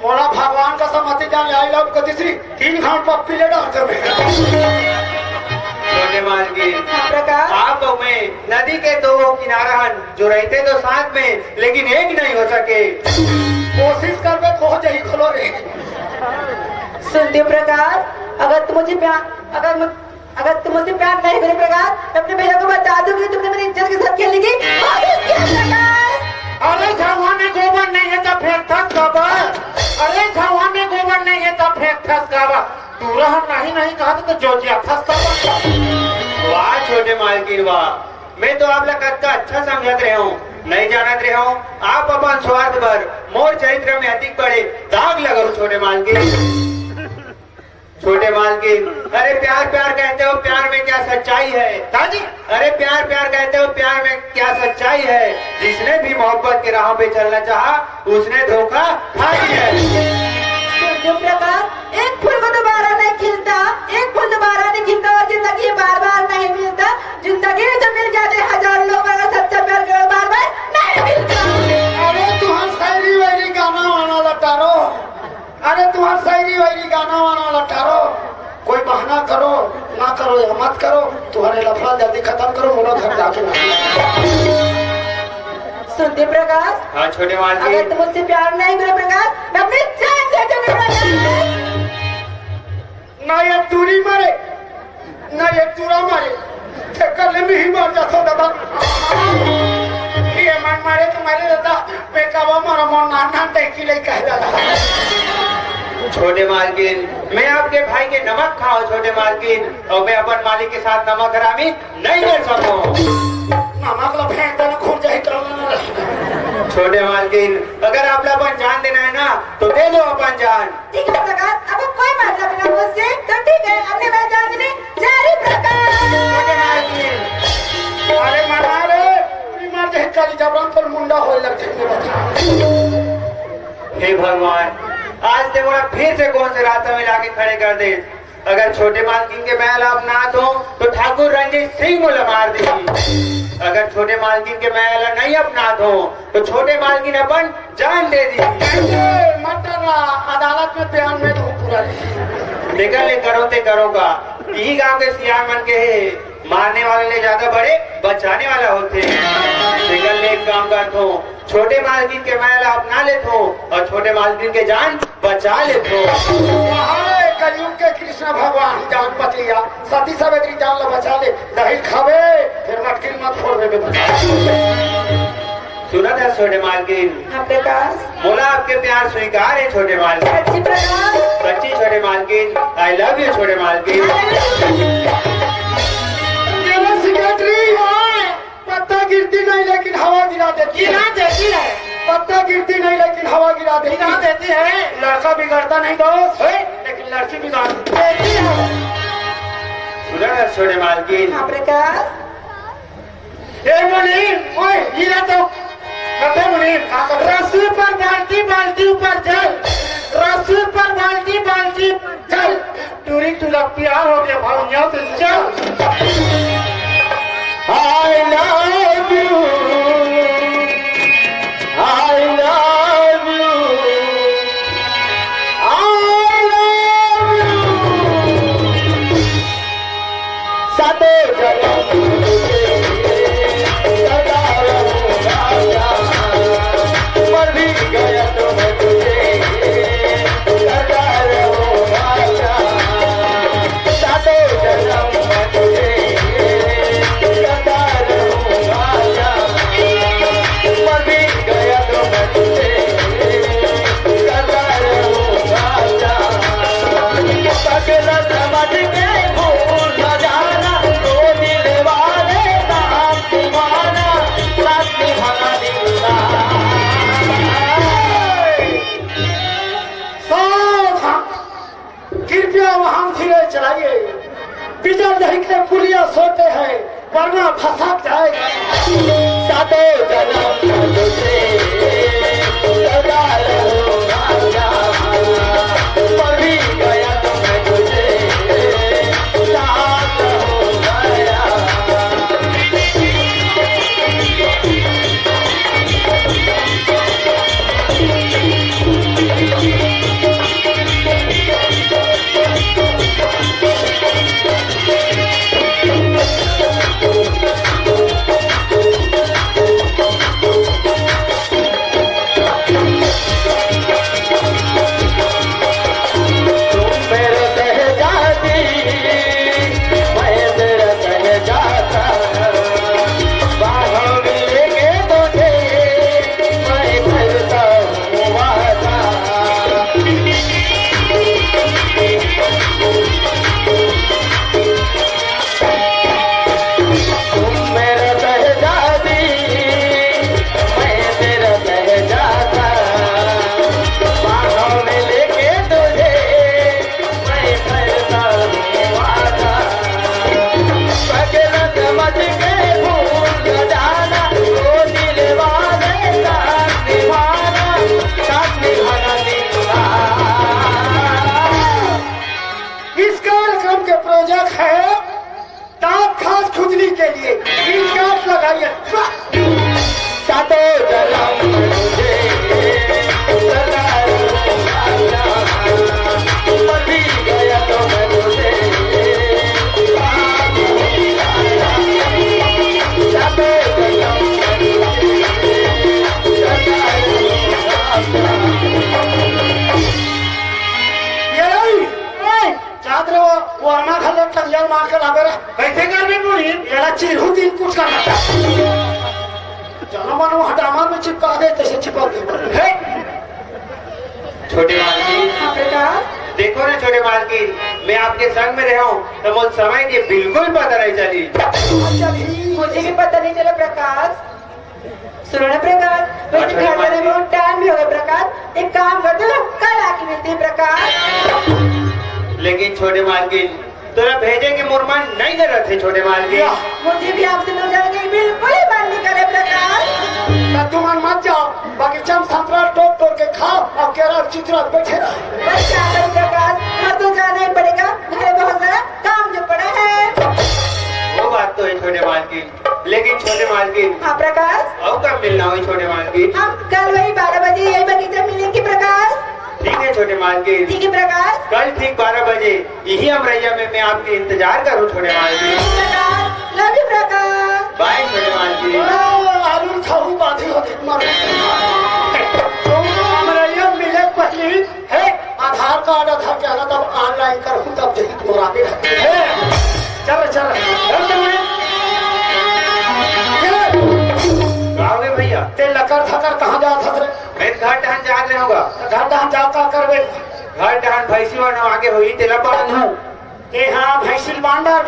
मोला भगवान का समझ जाने आई लव कतिश्री तीन घाट पप्पी ले डाल कर। छोटे मालकिन, हाँ, प्रकाश। आप और मैं नदी के दो किनारा हन, जो रहते तो साथ में, लेकिन एक नहीं हो सके। कोशिश कर बे, खो जाई खोलो रे। सुनते हो प्रकाश, अगर तुम मुझे प्यार, अगर मु-, अगर तुम मुझसे प्यार नहीं करे प्रकाश, मैं अपने भैया को बता दूंगी, तुमने मेरी इज्जत के साथ खेलने की कोशिश की है प्रकाश। अरे झउहा में गोबर नहीं है तो फेंकथस काबर? अरे झउहा में गोबर नहीं है तो फेंकथस काबर? तू रह नहीं, नहीं कहा तो जोजिया फंसता। वाह छोटे मालकिन वाह, मैं तो आप ला कतका अच्छा समझत रहे हूँ, नहीं जानत रहे हूँ। आप अपन स्वार्थ बर मोर चरित्र में अधिक बड़े दाग लगो छोटे मालकिन। छोटे मालकिन, अरे प्यार प्यार कहते हो, प्यार में क्या सच्चाई है? हाँ जी। अरे प्यार प्यार कहते हो, प्यार में क्या सच्चाई है? जिसने भी मोहब्बत के राह पे चलना चाहा, उसने धोखा खा लिया है। सुन प्रकाश, एक फूल को दोबारा नहीं खिलता, एक फूल दोबारा नहीं खिलता और जिंदगी बार बार नहीं मिलता। जिंदगी में जो मिल जाते हजारों लोग, मगर सच्चा प्यार करो बार बार नहीं मिलता। अरे तुम्हार शायरी वायरी गाना वाना लटारो। अरे तुम्हार शायरी वायरी गाना वाना लटारो, कोई बहाना करो, ना करो या मत करो, तुम्हारे लफड़ा जल्दी खत्म करो, मोरो घर जाके ना। सुनते प्रकाश, हाँ छोटे मालकिन। अगर तुम मुझसे प्यार नहीं करो प्रकाश, मैं अपनी जान दे दूंगी प्रकाश। ना ये टूरी मारे, ना ये टूरा मारे, तेकर ले मैं ही मर जाता दादा। ये मन मारे तुम्हारे दादा, मैं कब मरो मोर नान नान टैकी ले कह दादा। छोटे मालकिन, मैं आपके भाई के नमक खाओ छोटे मालकिन, और मैं अपन मालिक के साथ नमक हरामी नहीं कर सकूं। नमक ला फेंक देना, खुल जाही कर लेना। छोटे मालकिन, अगर आप ला अपन जान देना है ना, तो दे दो अपन जान। ठीक है प्रकाश, अब कोई मतलब ना मुझसे, तो ठीक है, अपने मैं जान देने जा रही प्रकाश। छोटे मालकिन, अरे मना रे, बीमार जही काली जबरन तोर मुंडा होए लग जाएंगे बता। हे भगवान, आज ते मोला फिर से कौन से रास्ता में लाके खड़े कर दे। अगर छोटे मालकिन के मैं ला अपनात हों, तो ठाकुर रंजीत सिंह मोला मार देही। अगर छोटे मालकिन के मैं ला नहीं अपनात हों, तो छोटे मालकिन अपन जान दे दी। अरे, मत डरा, अदालत में बयान में तो पूरा नहीं। तेकर ले करो ते करो का, यही गांव के सियान मन के हे, मारने वाले ले ज्यादा बड़े बचाने वाला होते। तेकर ले एक काम करत हों, छोटे मालकिन के मैं ला अपना लेत हों और छोटे मालकिन के जान बचा लेत हों। कहाँ रे कलयुग के कृष्ण भगवान जान बच लिया, सती सावित्री जान ला बचा ले, दही खावे, फिर मटकी मत फोड़ देबे। सुनत हस छोटे मालकिन? हाँ प्रकाश। मोला आपके प्यार स्वीकार है छोटे मालकिन। सच्ची प्रकाश? सच्ची छोटे मालकिन, I love you छोटे मालकिन। मेरा सेक्रेटरी, हाँ। पत्ता गिरती नहीं लेकिन हवा गिरा देती है। गिरा देती है। पत्ता गिरती नहीं लेकिन हवा गिरा देती गिरा है। देती है। लड़का बिगड़ता नहीं दोस्त, है? लेकिन लड़की बिगाड़ देती है। सुनत हस छोटे मालकिन? हाँ प्रकाश। ए मुनीम, ओए, हीरा तो, कथे मुनीम, रस्सी पर बाल्टी, बाल्टी ऊपर जल, रस्सी पर बाल्टी, बाल्टी ऊपर जल। टूरी टूरा प्यार हो गया भाई, यहाँ से चल। I love you, I love you, I love you। सातो जन्म तुझे सदा रहूंगा, मर भी गया तो मैं तुझे सदा रहूंगा। सातो जन्म मैं तुझे सदा रहूंगा, मर भी गया तो मैं तुझे सदा रहूंगा। पगला समझ के भूल न जाना, तो दिल वाले साथ निभाना, साथ निभाना दिल का। सावधान, कृपया वाहन धीरे चलाइए। बिजल नहीं के पुलिया सोते हैं, वरना फंसा जाएगा। सातों जन्म तुझे इस कार्यक्रम के प्रायोजक है दांत खास खुजली के लिए इंस्कार्फ लगाइए। सातों जन्म में तुझे सदा रहूंगा जहां, मर भी गया तो मैं तुझे सातों जन्म में तुझे सदा रहूंगा जहां। ये रही। जात रे वो, वो आना खा ले, टंगल मार के लावे रे। कैसे करबे मुनीम? एला चिरहू दिन कुछ करना। जनो मनो हटामा में चिपका दे, तैसे चिपक दे। हे! छोटे मालकिन, हाँ बेटा। देखो ना छोटे मालकिन, मैं आपके संग में रहा हूँ, तो वो समय के बिल्कुल पता नहीं चली। अच्छा भी। मुझे भी पता नहीं चला प्रकाश। सुनो ना प्रकाश, वैसे अच्छा, घर जाने में बहुत टाइम भी हो गया प्रकाश। एक काम करते हो, कल आके मिलते हैं प्रकाश। लेकिन छोटे मालकिन, तोला भेजे के मोर मन नहीं करत हे छोटे मालकिन। मुझे भी आपसे दूर जाने के बिल्कुल ही मन नहीं करे प्रकाश। तो तुम मन मत जाओ, बगीचा में संतरा तोड़ तोड़ के खाओ और केरा चित्रा बैठे रहो। बस क्या करूं प्रकाश, घर तो जाना ही पड़ेगा, घर में बहुत सारा काम जो पड़ा है। वो बात तो है छोटे मालकिन, लेकिन छोटे मालकिन, हाँ प्रकाश। और कब मिलना होई छोटे मालकिन? हम कल वही बारह बजे यही बगीचा में मिलेंगे प्रकाश। ठीक है छोटे मालकिन। ठीक है प्रकाश। कल ठीक बारह बजे यही अमरैया में मैं आपके इंतजार करूँ छोटे मालकिन। प्रकाश, love you प्रकाश। बाय छोटे मालकिन। ओ, आलू खाऊ बाधी होती मर। अमरैया मिले पहली हे, आधार कार्ड, आधार के आना, तब online करहूं, तब जही तुम्हारा आगे रहते हैं। चल, चल, चल, चल। चल। का हो गए भैया? ते लकर थकर कहाँ जात हस रे? मैं घर डहन जा रहे होगा। घर डहन जा का करबे? घर डहन भैंसी वाला आगे होई, तेला बांधू। ए हाँ, भैंसिल बांध डाल।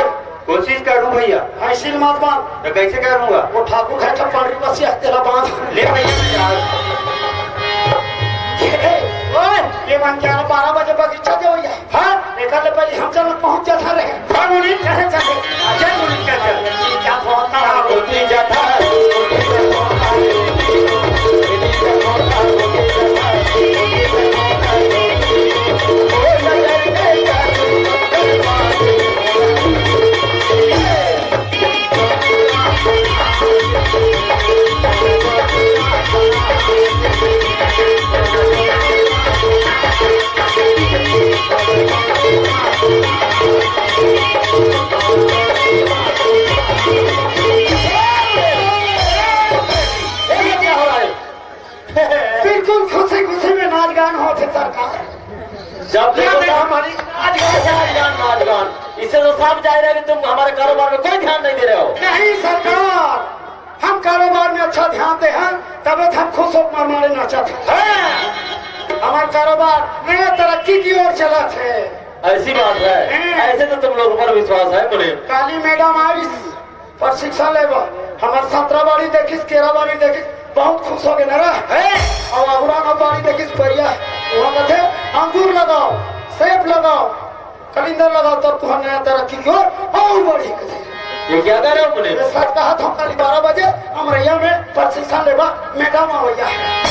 कोशिश करूँ भैया। भैंसिल मत बांध। तो कैसे करूँगा? वो ठाकुर है तो पानी बसिया तेरा बांध। ले भैया, मैं जा रहा हूँ। ए, ओए, ये मन क्या बारह बजे बगीचा जो हो जाए। हाँ? निकल ले पहले हम चल पहुँच जाता रहे। हाँ, मुनीम। चले, चले। चल, मुनीम, चल, चल। क्या बहुत सारा होती जाता है। ये क्या हो रहा है? बिल्कुल खुशी खुशी में नाच गान होथे सरकार। जब देखो तो हमारी नाच गान, नाच गान, नाच गान। इससे तो साफ जाहिर है कि तुम हमारे कारोबार में कोई ध्यान नहीं दे रहे हो। नहीं सरकार, हम कारोबार में अच्छा ध्यान दे हैं, तबे तो हम खुश होकर मारे नाचत हैं। हाँ। हमार कारोबार नया तरक्की की ओर चलत हे। ऐसी बात है। हाँ। ऐसे तो तुम लोगों पर विश्वास है मुनीम। काली मैडम आइस, प्रशिक्षण लेबा, हमार संतरा बाड़ी देखिस, केरा बाड़ी देखिस, बहुत खुश हो गए ना रे। हैं? और अगुरा ना बाड़ी देखिस, बढ़िया। वहाँ कहते, "अंगूर लगाओ, सेब लगाओ, कलिंदर लगाओ, तब तुहर नया तरक्की की ओर और बढ़ी।" ये क्या कह रहे हो अपने? ये सच कहा था, कल बारह बजे अमरैया में प्रशिक्षण लेबा, मैडम आवैया है।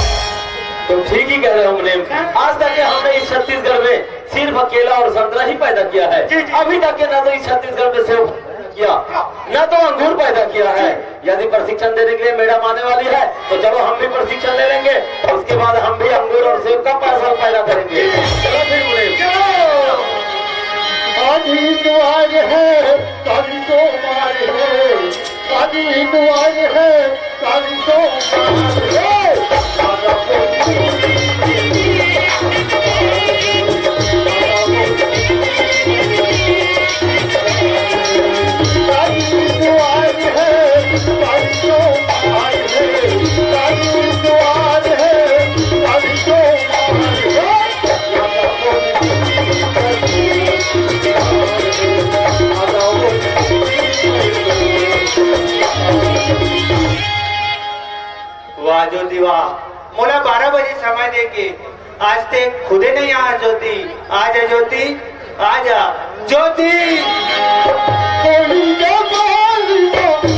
तुम ठीक ही कह रहे हो मुनीम। हैं? आज तक ये हमने इस छत्तीसगढ़ में सिर्फ केला और संतरा ही पैदा किया है। जी, जी। अभी तक ये ना तो इस छत्तीसगढ़ में सेब किया, ना तो अंगूर पैदा किया है। यदि प्रशिक्षण देने के लिए मैडम आने वाली है, तो चलो हम भी प्रशिक्षण ले लेंगे, उसके बाद हम भी अंगूर और सेब का पैसा पैदा करेंगे। चलो फिर मुनीम। चलो। आज ही तो आज है, कल तो मार है। आज ही तो आज है, कल तो मार है। वाह ज्योति वाह, मोला बारह बजे समय देके आज ते खुदे नहीं आया ज्योति। आजा ज्योति, आजा ज्योति। कोई जमाल को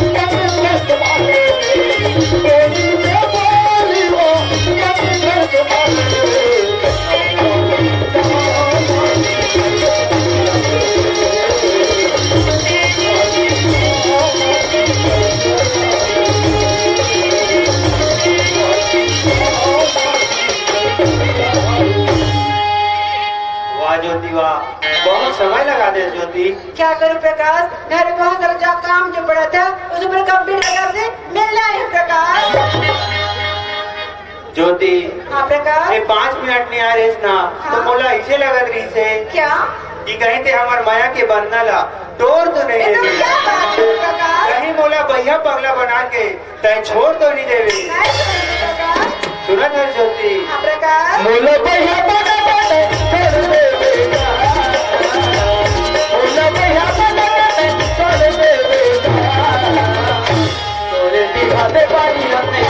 क्या करूं प्रकाश, घर में बहुत सारा जा-, काम जो पड़ा था, उस पर कंप्यूटर से मिलना है प्रकाश। ज्योति, हाँ प्रकाश। ये पाँच मिनट नहीं आ रहे ना, तो हाँ। मोला ऐसे लगत रही से क्या? कि कहीं ते हमार माया के बंधना ला तोड़ तो नहीं ये तो देवे। क्या बात है प्रकाश? कहीं मोला बहिया पगला बना के तैं छोड़ तो नहीं देवे। नहीं छोड़ूंगी प्रकाश। सुनत हस ज्योति? हाँ प्रकाश। मोला बहिया पगला बना के छोड़ देवे का। मोला बहिया पगला बना के छोड़ देवे का। तोरे दिखा दे बारी अपने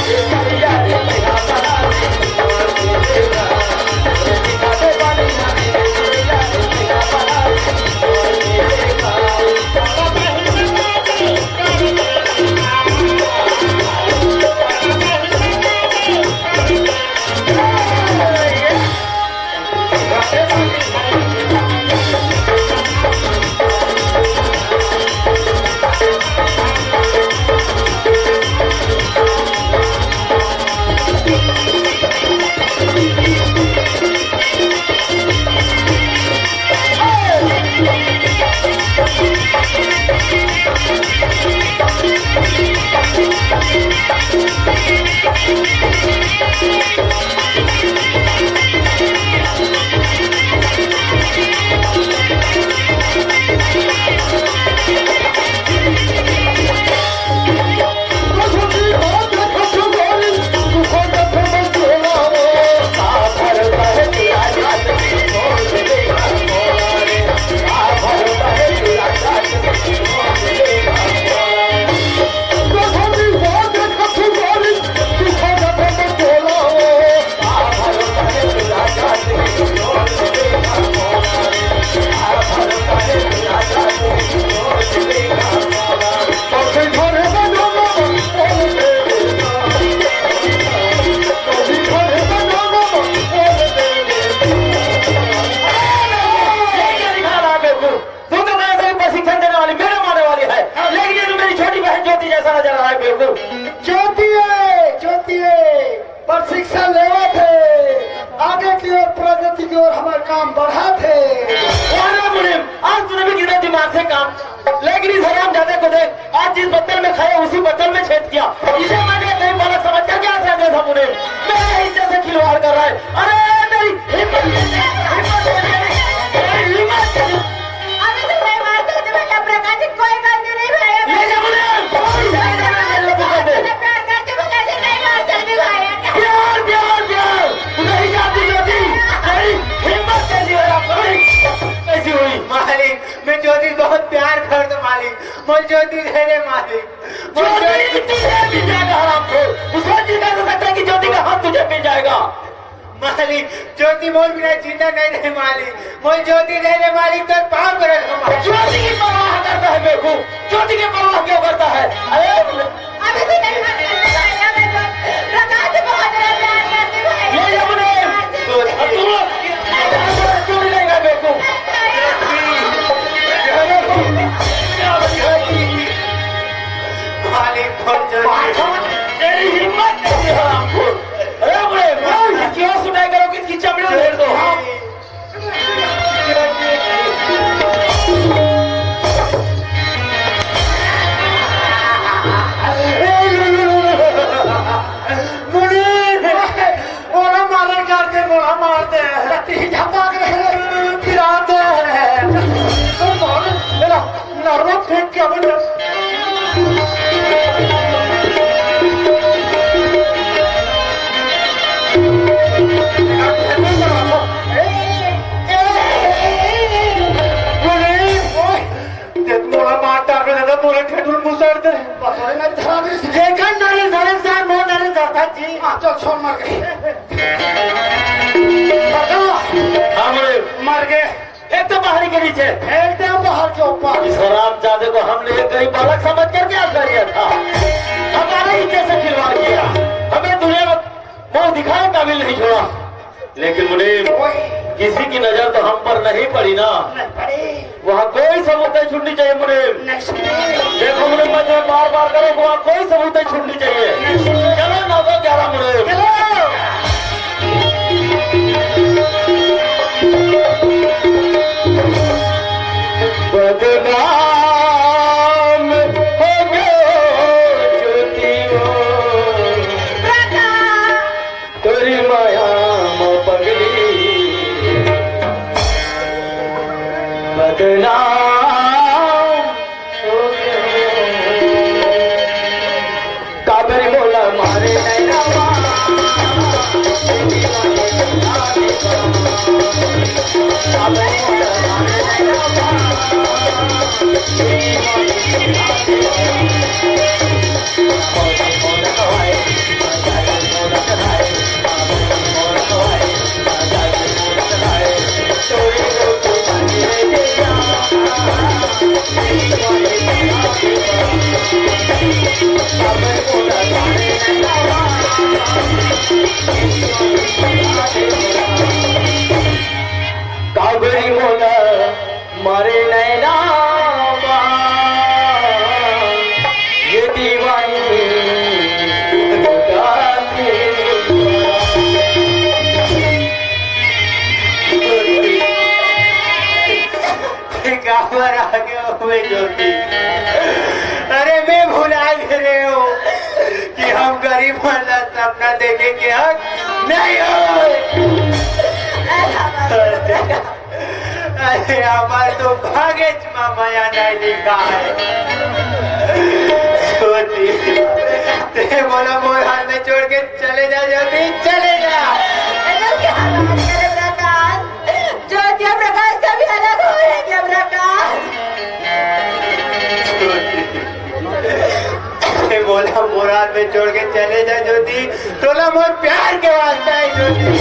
तू तो वैसे ही प्रशिक्षण देने वाली, मैडम आने वाली है, लेकिन ये तो मेरी छोटी बहन ज्योति जैसा नजर आ रहा है बिल्कुल। ज्योति है, ज्योति है, प्रशिक्षण लेवत हे, आगे की ओर, प्रगति की ओर हमार काम बढ़ात हे। वाह रे मुनीम, आज तूने भी कितना दिमाग से काम, लेकिन इस हरामजादे को देख, आज जिस पत्थर में खाए उसी पत्थर में छेद किया। इसे मैंने कहीं बालक समझ करके आश्रय दिया था मुनीम, मेरे इज्जत से खिलवाड़ कर रहा है। अरे मेरी हिम्मत, हिम्मत, हिम्मत, हिम्मत। अभी तो मैं मार सकती हूँ, प्रकाश जी, कोई गलती नहीं भाई। ले जा मुझे। ले जा, ले जा, ले जा, ले जा। प्यार करती हूँ, कैसे नहीं मार सकती भाई? प्यार, प्यार, प्यार। नहीं जाती ज्योति। नहीं, हिम्मत कैसी हुई आपकी? कैसी हुई? मालिक, मैं ज्योति बहुत प्यार करता हूँ मालिक। मैं ज्योति दे दे मालिक। मैं ज्योति ज्योति तुझे मिल जाएगा हरामखोर। दूसरा जी कैसे सकता है कि ज्योति का हाथ तुझे मिल जाएगा? मालिक, ज्योति मोर बिना जिंदा नहीं रहे मालिक, मोर ज्योति नहीं रहे मालिक, तोर पाँव पड़त हों मालिक। ज्योति की परवाह करता है बेवकूफ, ज्योति की परवाह क्यों करता है? अरे अभी तो नहीं मालूम, प्रकाश से बहुत ज्यादा प्यार करती हूँ। ये जब उन्हें तो तुम लोग क्यों नहीं लेगा बेवकूफ? मालिक, बहुत जल्दी। तेरी हिम्मत नहीं है हरामखोर। अरे बड़े, बोल, क्यों सुनाई करो कि इसकी चमड़ी उधेड़ दो। मुनीम, मोला मारे करके मोला मार दे। तीन झपक रहे, गिरा दे। मेरा नर्वा फेंक के अभी देख मोला मार डार में दादा, मोला ठेठुर मुसर दे। पतोरे में धरा दे। जेकर नरे नरे जान, मोर नरे जाता जी। हाँ, चल, छोड़, मर गई। सरकार। हाँ, मरे। मर गए। फेंक दे पहाड़ी के नीचे। फेंक दे पहाड़ के ऊपर। इस हरामजादे को हमने एक गरीब बालक समझ करके आश्रय दिया था। हमारे इज्जत से खिलवाड़ किया। हमें दुनिया में मुंह दिखाने काबिल नहीं छोड़ा। लेकिन मुनीम, ओए। किसी की नजर तो हम पर नहीं पड़ी ना। नहीं पड़ी। वहाँ कोई सबूत नहीं छूटनी चाहिए मुनीम। नहीं छूटनी। देखो मुनीम, मैं तुम्हें बार बार करूँ, वहाँ कोई सबूत नहीं छूटनी चाहिए। नहीं छूटनी। चलो नौ सौ ग्यारह मुनीम। चलो। कागरी मोला मारे नैना मा, ये दीवानी लुटाती। काबर आ गया हूँ मैं ज्योति? अरे मैं भुला गए रहे हो कि हम गरीब वाला सपना देखे के हक नहीं हो। अरे हमार तो भागे मा मया नहीं लिखा है। ज्योति, ते बोला मोर हाथ में छोड़ के चले जा ज्योति, चले जा। अरे क्या बात करे प्रकाश? ज्योति और प्रकाश कभी अलग हो रहे क्या प्रकाश? ज्योति, ते बोला मोर हाथ में छोड़ के चले जा ज्योति, तोला मोर प्यार के वास्ता है ज्योति।